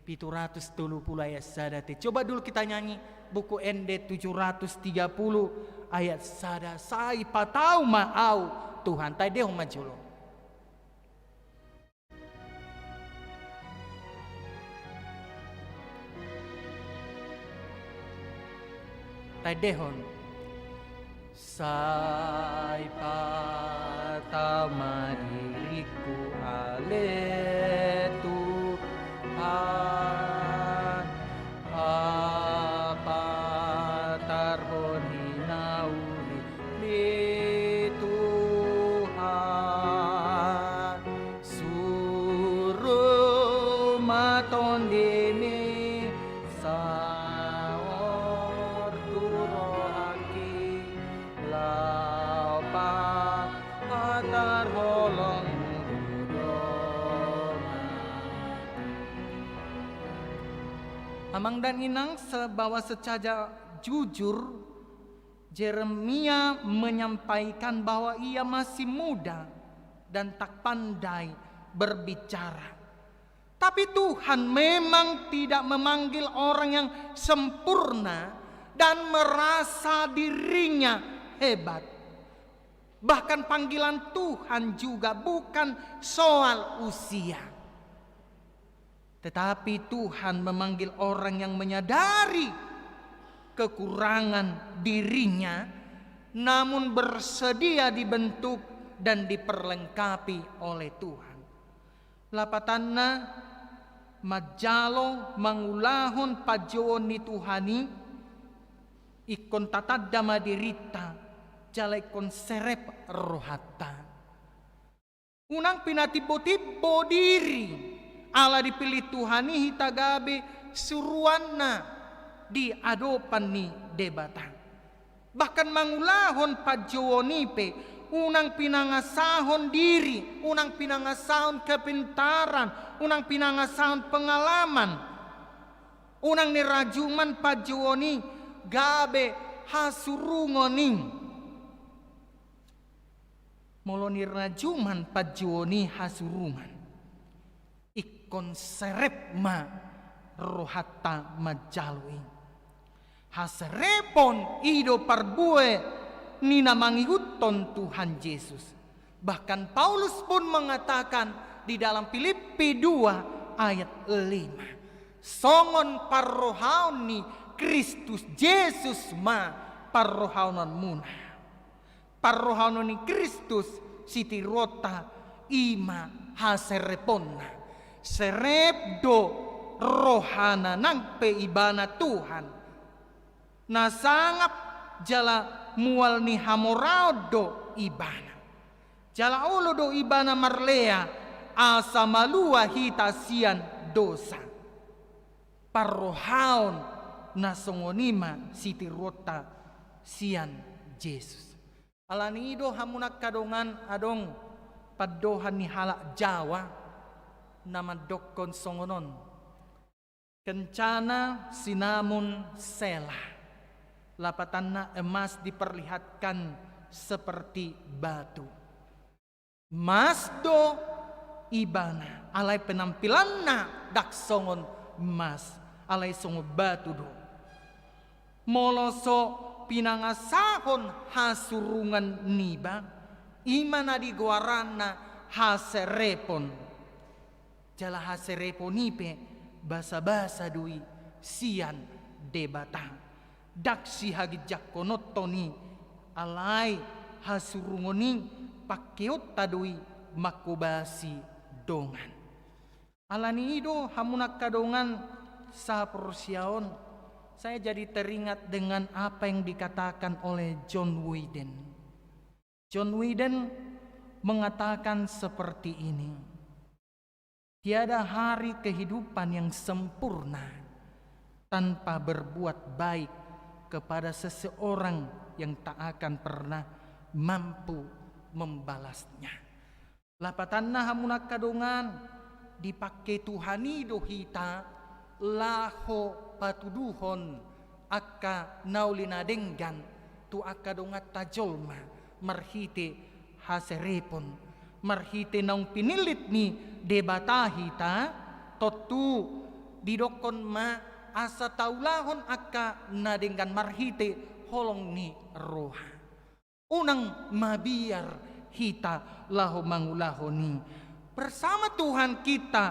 pitu ratus tolu pulu ayat sada te. Coba dulu kita nyanyi Buku Ende tujuh ratus tiga puluh ayat sada. Sai patau ma ahu Tuhan. Taendehon ma jolo. Taendehon. Sai patau ma diringku ale Tuhan, papatarhon hinauli Tuhan. Suru ma tondimi saor tu rohangki, laho papatar holongmu tu donganki. Amang dan inang, se-, bahwa secara jujur, Jeremia menyampaikan bahwa ia masih muda dan tak pandai berbicara. Tapi Tuhan memang tidak memanggil orang yang sempurna dan merasa dirinya hebat. Bahkan panggilan Tuhan juga bukan soal usia. Tetapi Tuhan memanggil orang yang menyadari kekurangan dirinya, namun bersedia dibentuk dan diperlengkapi oleh Tuhan. Lapatanna, manjalo mangulahon panjouon ni Tuhan i, ingkon tatanda ma dirinta, jala ingkon serep rohanta. Unang pinatimbotimbo diri, ala dipillit Tuhan i hita gabe suruanna di adopan ni Debata. Bahkan mangulahon panjouon i pe, unang pinangasahon diri, unang pinangasahon kepintaran, unang pinangasahon pengalaman. Unang nirajuman panjouon i gabe hasurungon i. Molo nirajuman panjouon i hasurungan, ingkon serep ma rohanta manjalo i. Haserepon i do parbue ni na mangihuthon Tuhan Jesus. Bahkan Paulus pun mengatakan di dalam Filipi dua ayat lima, songon parrohaon ni Kristus Jesus ma parrohaononmuna. Parrohaonon ni Kristus sitiruonta i ma hasereponna. Serep do rohana nang pe ibana Tuhan. Na sangap jala mual ni hamoraon do ibana. Jala olo do ibana marlea asa malua hita sian dosa. Parrohaon na songon i ma sitiruonta sian Jesus. Alani i do hamu na angka dongan adong pandohan ni halak Jawa na mandokkon songon on. Kencana sinamun sela. Lapatanna emas diperlihatkan seperti batu. Mas do ibana, alai penampilanna ndang songon mas, alai songon batu do. Molo so pinangasahon hasurungan niba, i ma na digoaranna haserepon. Jala haserepon i pe basabasa do i sian Debata. Ndang sihaginjangkononhon i, alai hasurungon i pangkeonta do i manghobasi dongan. Alani i do hamu na angka dongan saporseaon, saya jadi teringat dengan apa yang dikatakan oleh John Whedon. John Whedon mengatakan seperti ini, tiada hari kehidupan yang sempurna tanpa berbuat baik kepada seseorang yang tak akan pernah mampu membalasnya. Lapatanna hamu na angka dongan, dipangke Tuhan i do hita laho patuduhon angka na uli na denggan tu angka donganta jolma marhite haserepon, marhite naung pinillit ni Debata hita, tontu didokkon ma asa taulahon angka na denggan marhite holong ni roha. Unang mabiar hita laho mangulahon i. Bersama Tuhan kita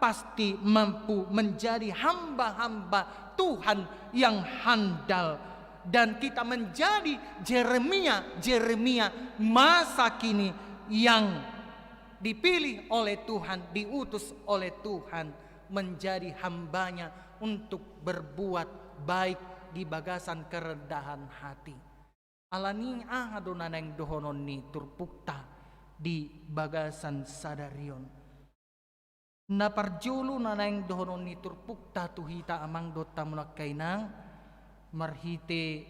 pasti mampu menjadi hamba-hamba Tuhan yang handal. Dan kita menjadi Jeremia-Jeremia masa kini yang dipilih oleh Tuhan, diutus oleh Tuhan menjadi hamba-Nya untuk berbuat baik di bagasan kerendahan hati. Alani aha do na naeng dohonon ni turpukta di bagasan sadari on? Na parjolo na naeng dohonon ni turpukta tu hita amang dohot hamu na angka inang, marhite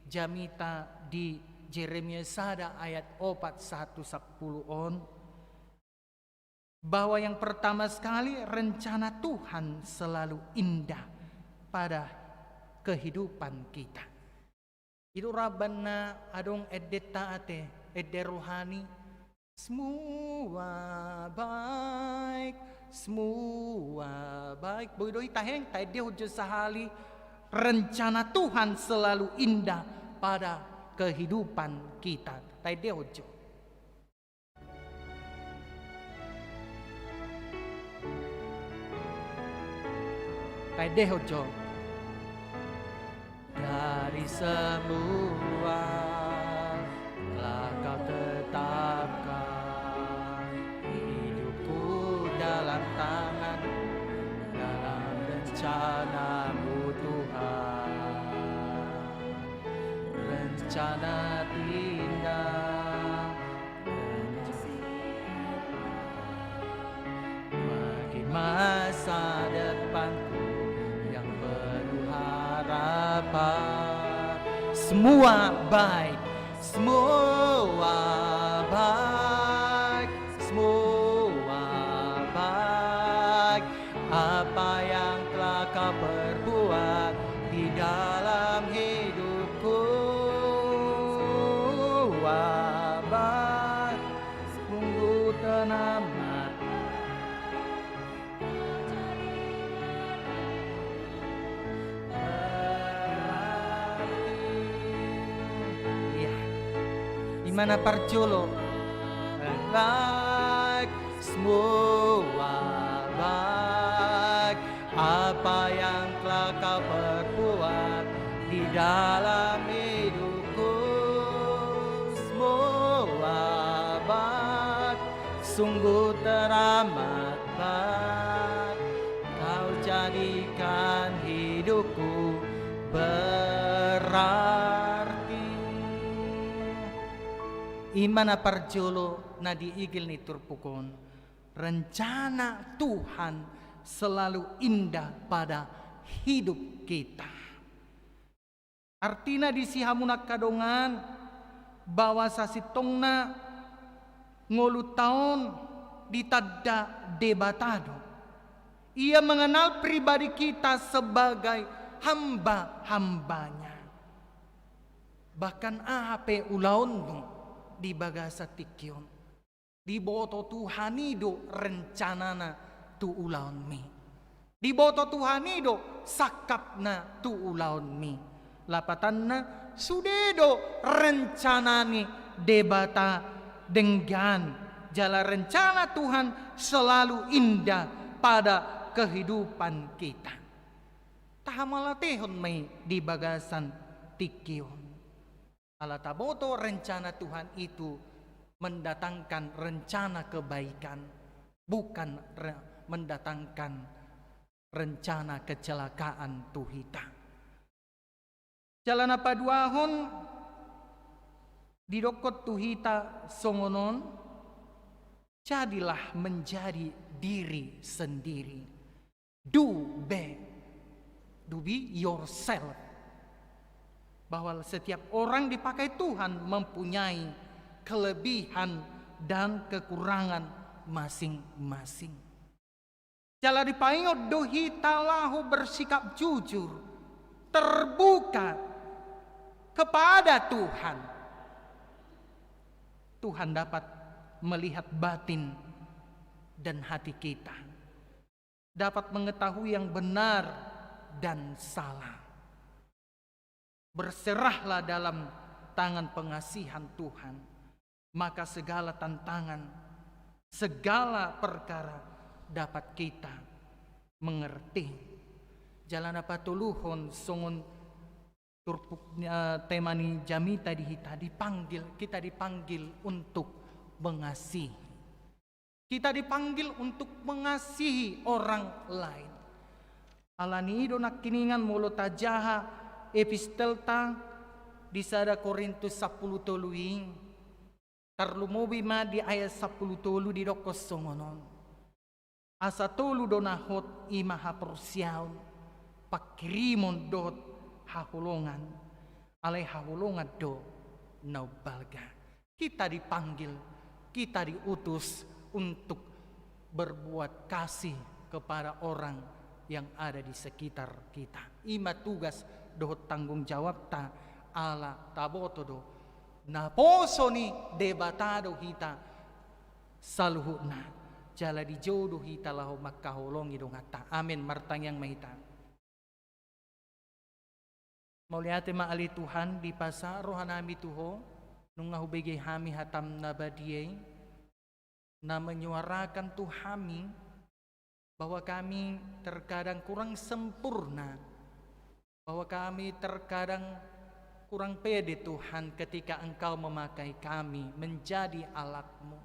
jamita di Jeremia sada ayat opat sahat tu sampulu on, bahwa yang pertama sekali, rencana Tuhan selalu indah pada kehidupan kita. I do ramban na adong endenta ate, ende rohani. Semua baik, semua baik. Boi do i taeng, taendehon jo sahali. Rencana Tuhan selalu indah pada kehidupan kita. Taendehon jo. Taendehon jo. Dari semua telah Kau tetapkan hidupku dalam tangan, dalam rencana-Mu, Tuhan. Rencana indah bagi masa depanku yang penuh harapan. Semua baik, semua baik, semua baik. Apa yang telah Kau perbuat di dalam hidupku, Abah, sungguh teramat. Ima na parjolo. Baik, semua baik, apa yang telah kau perbuat di dalam hidupku, semua baik, sungguh teramat baik, kau jadikan hidupku berarti. Ima na parjolo na diigil ni turpuk on. Rencana Tuhan selalu indah pada hidup kita. Artina disi hamu na angka dongan, bahwa sasintongna ngolunta on ditanda Debata do. Ia mengenal pribadi kita sebagai hamba-hambanya. Bahkan aha pe ulaonmu di bagasan tingki on, diboto Tuhan i do rencanana tu ulaonmi. Diboto Tuhan i do sangkapna tu ulaonmi. Lapatanna, sude do rencana ni Debata denggan. Jala rencana Tuhan selalu indah pada kehidupan kita. Tahamauliatehon ma i di bagasan tingki on. Ala taboto rencana Tuhan itu mendatangkan rencana kebaikan, bukan re-, mendatangkan rencana kecelakaan tu hita. Jala na paduahon, didokkon tu hita songon on, jadilah menjadi diri sendiri. Do be, do be yourself. Bahwa setiap orang dipakai Tuhan mempunyai kelebihan dan kekurangan masing-masing. Jala dipaingot do hita laho bersikap jujur, terbuka kepada Tuhan. Tuhan dapat melihat batin dan hati kita, dapat mengetahui yang benar dan salah. Berserahlah dalam tangan pengasihan Tuhan, maka segala tantangan, segala perkara dapat kita mengerti. Jala na patoluhon, songon turpuk, eh, tema ni jamita di hita, dipanggil, kita dipanggil untuk mengasihi. Kita dipanggil untuk mengasihi orang lain. Alani i do nangkiningan molo tajaha epistelta di sada Korintus sampulu tolu i, tarlumobi ma di ayat sampulu tolu, didokkon songon on. Asa tolu do na hot, i ma haporseaon, pangkirimon dohot haholongan. Alai haholongan do na umbalga. Kita dipanggil, kita diutus untuk berbuat kasih kepada orang yang ada di sekitar kita. I ma tugas dohot tanggung jawabta, ala taboto do naposo ni Debata do hita saluhutna. Jala dijou do hita laho mangkaholongi donganta. Amen. Martangiang ma hita. Mauliate ma ale Tuhan, dipasahat rohanami tu Ho, nunga hubege hami hataM na badia i, na menyuarakan tu hami bahwa kami terkadang kurang sempurna, bahwa kami terkadang kurang pede, Tuhan, ketika Engkau memakai kami menjadi alat-Mu.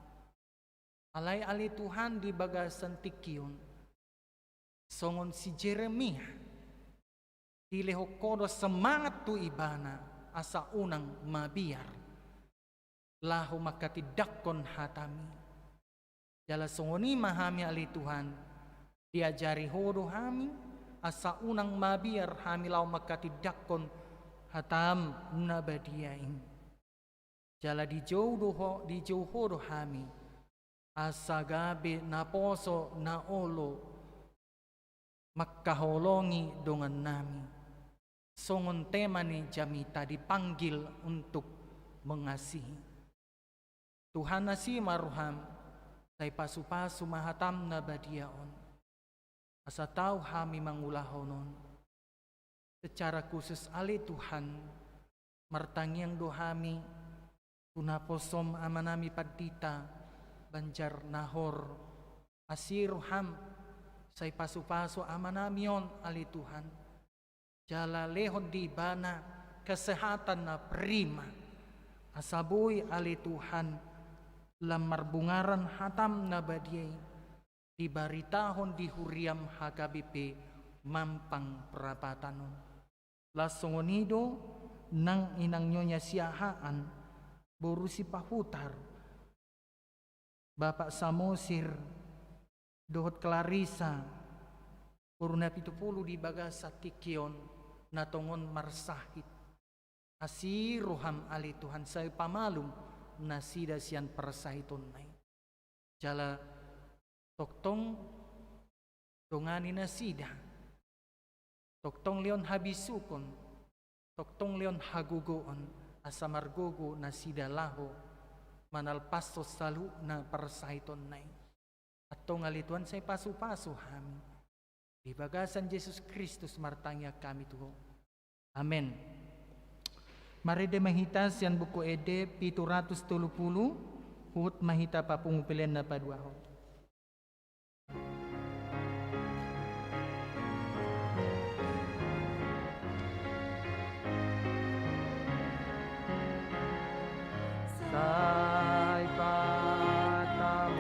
Alai ale Tuhan, di bagasan tingki on, songon si Jeremia, dilehon Ho do semangat tu ibana, asa unang mabiar laho mangkatindangkon hataMi. Jala songon i ma hami ale Tuhan, diajari Ho do hami, asa unang mabiar hami laho mangkatindangkon hataM na badia i. Jala dijou do Ho, dijou Ho do hami, asa gabe naposo na olo mangkaholongi dongannami. Songon tema ni jamita, dipanggil untuk mengasihi. Tuhan, asi ma rohaM, sai pasupasu ma hataM na badia on, asa tau hami mangulahon on. Secara khusus ale Tuhan, martangiang do hami tu naposom amanami pandita Banjar Nahor, asi roham, sai pasupasu amanami on ale Tuhan. Jala lehon di ibana kesehatan na prima, asa boi ale Tuhan lam marbungaran hatam na badia i, dibaritahon di huriam H K B P Mampang Prapatan on. Laos songon i do nang inang Nyonya Siahaan, boru Sipahutar, Bapak Samosir, dohot Clarissa, boru Napitupulu di bagasan tingki on, na tongon marsahit. Asi roham ale Tuhan, sai pamalum nasida sian parsahitonna i. Jala tongtong dongani nasida. Tongtong lehon habisukon, tongtong lehon hagogoon, asa margogo nasida laho manalpashon saluhutna parsahitonna i. Antong ale Tuhan, sai pasupasu hami. Di bagasan Jesus Kristus martangiang hami tu Ho. Amen. Marende ma hita sian Buku Ende pitu ratus tolu pulu, huhut ma hita papungu pelean na paduahon. Sai patamani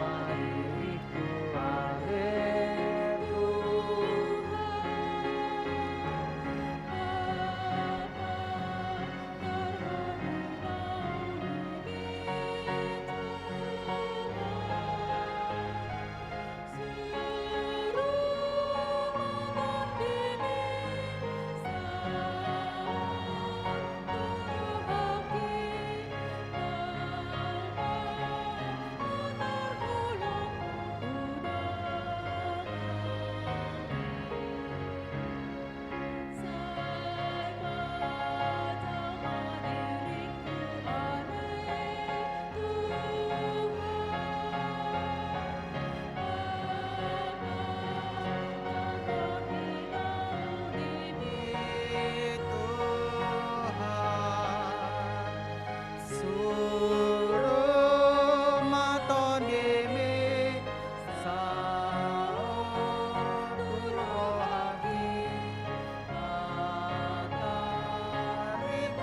ringku ale Tuhan. Suru ma tondimi saut tu rohangki, matarik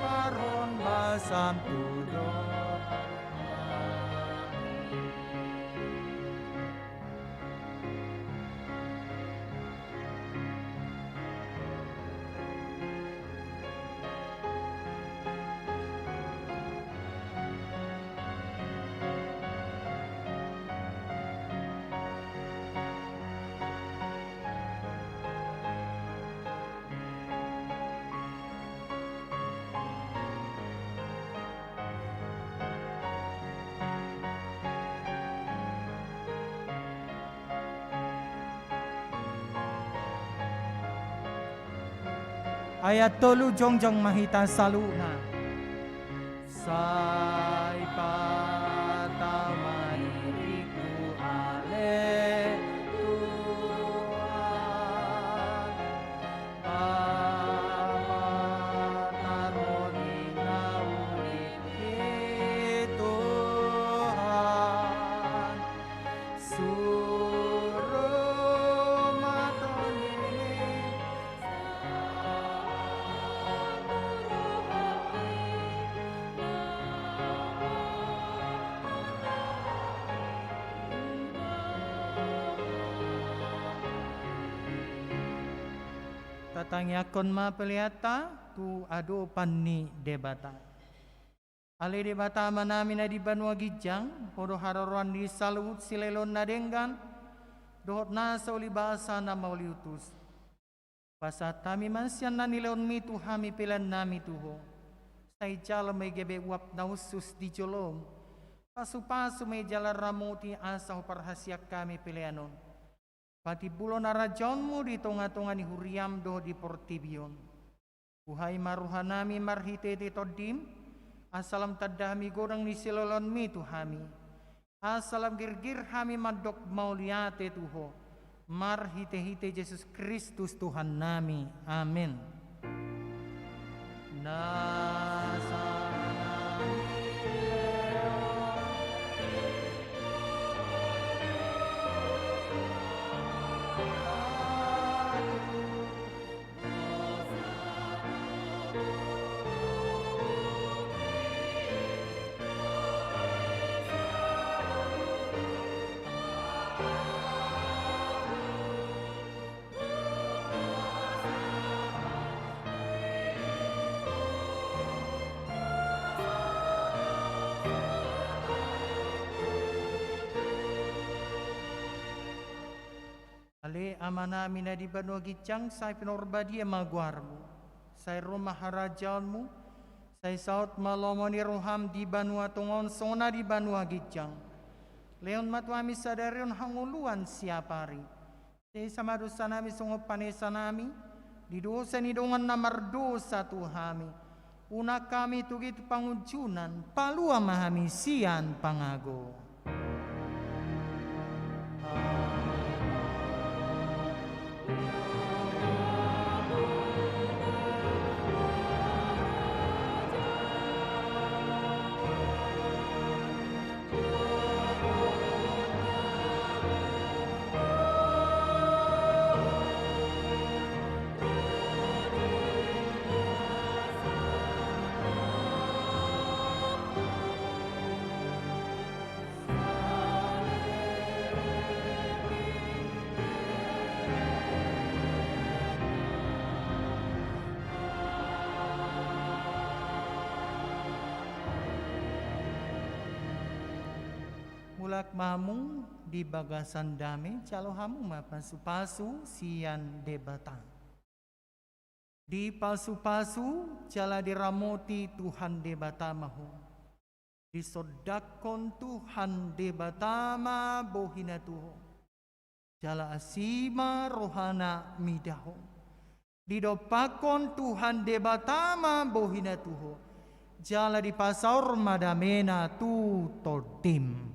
parhon basam tu donganki. Ayat tolu, jongjong ma hita saluhutna. Sai patamani ringku ale Tuhan. Papatarhon na uli i Tuhan, suru ma tondimi. Tatangiangkon ma peleanta tu adopan ni Debata. Ale Debata Amanami na di banua ginjang, Ho do haroroan ni saluhut silehon na denggan dohot nasa uli basa na mauliutus. Pasahat hami ma sian na nilehonmi tu hami peleannami tu Ho. Sai jalo ma i gabe uap na usus di jolom. Pasupasu ma i jala ramoti asa huparhasian hami pelean on. Patimbulhon harajaonmu di tongatonga ni huriam dohot di portibi on. Buhai ma rohanami marhitehite Tondim, asa lam tanda hami godang ni silehonmi tu hami. Asa lam girgir hami mandok mauliate tu Ho, marhitehite Jesus Kristus Tuhannami. Amen. Na Ale Amanami na di banua ginjang, sai pinarbadia ma goarmu. Sai ro ma harajaonmu. Sai saut ma lomo ni roham di banua tonga on songon na di banua ginjang. Lehon ma tu hami sadari on hangoluan siapari. Sesa ma dosanami songon panesanami di dosa ni dongan na mardosa tu hami. Unang hami togihon tu pangunjunan, palua ma hami sian pangago. Mulak ma hamu di bagasan dame, jalo hamu ma pasupasu sian Debata. Dipasupasu jala diramoti Tuhan Debata ma ho. Disondangkon Tuhan Debata ma bohina tu ho. Jala asi ma rohana mida ho. Didompakkon Tuhan Debata ma bohina tu ho. Jala dipasaor ma damena tu tondim.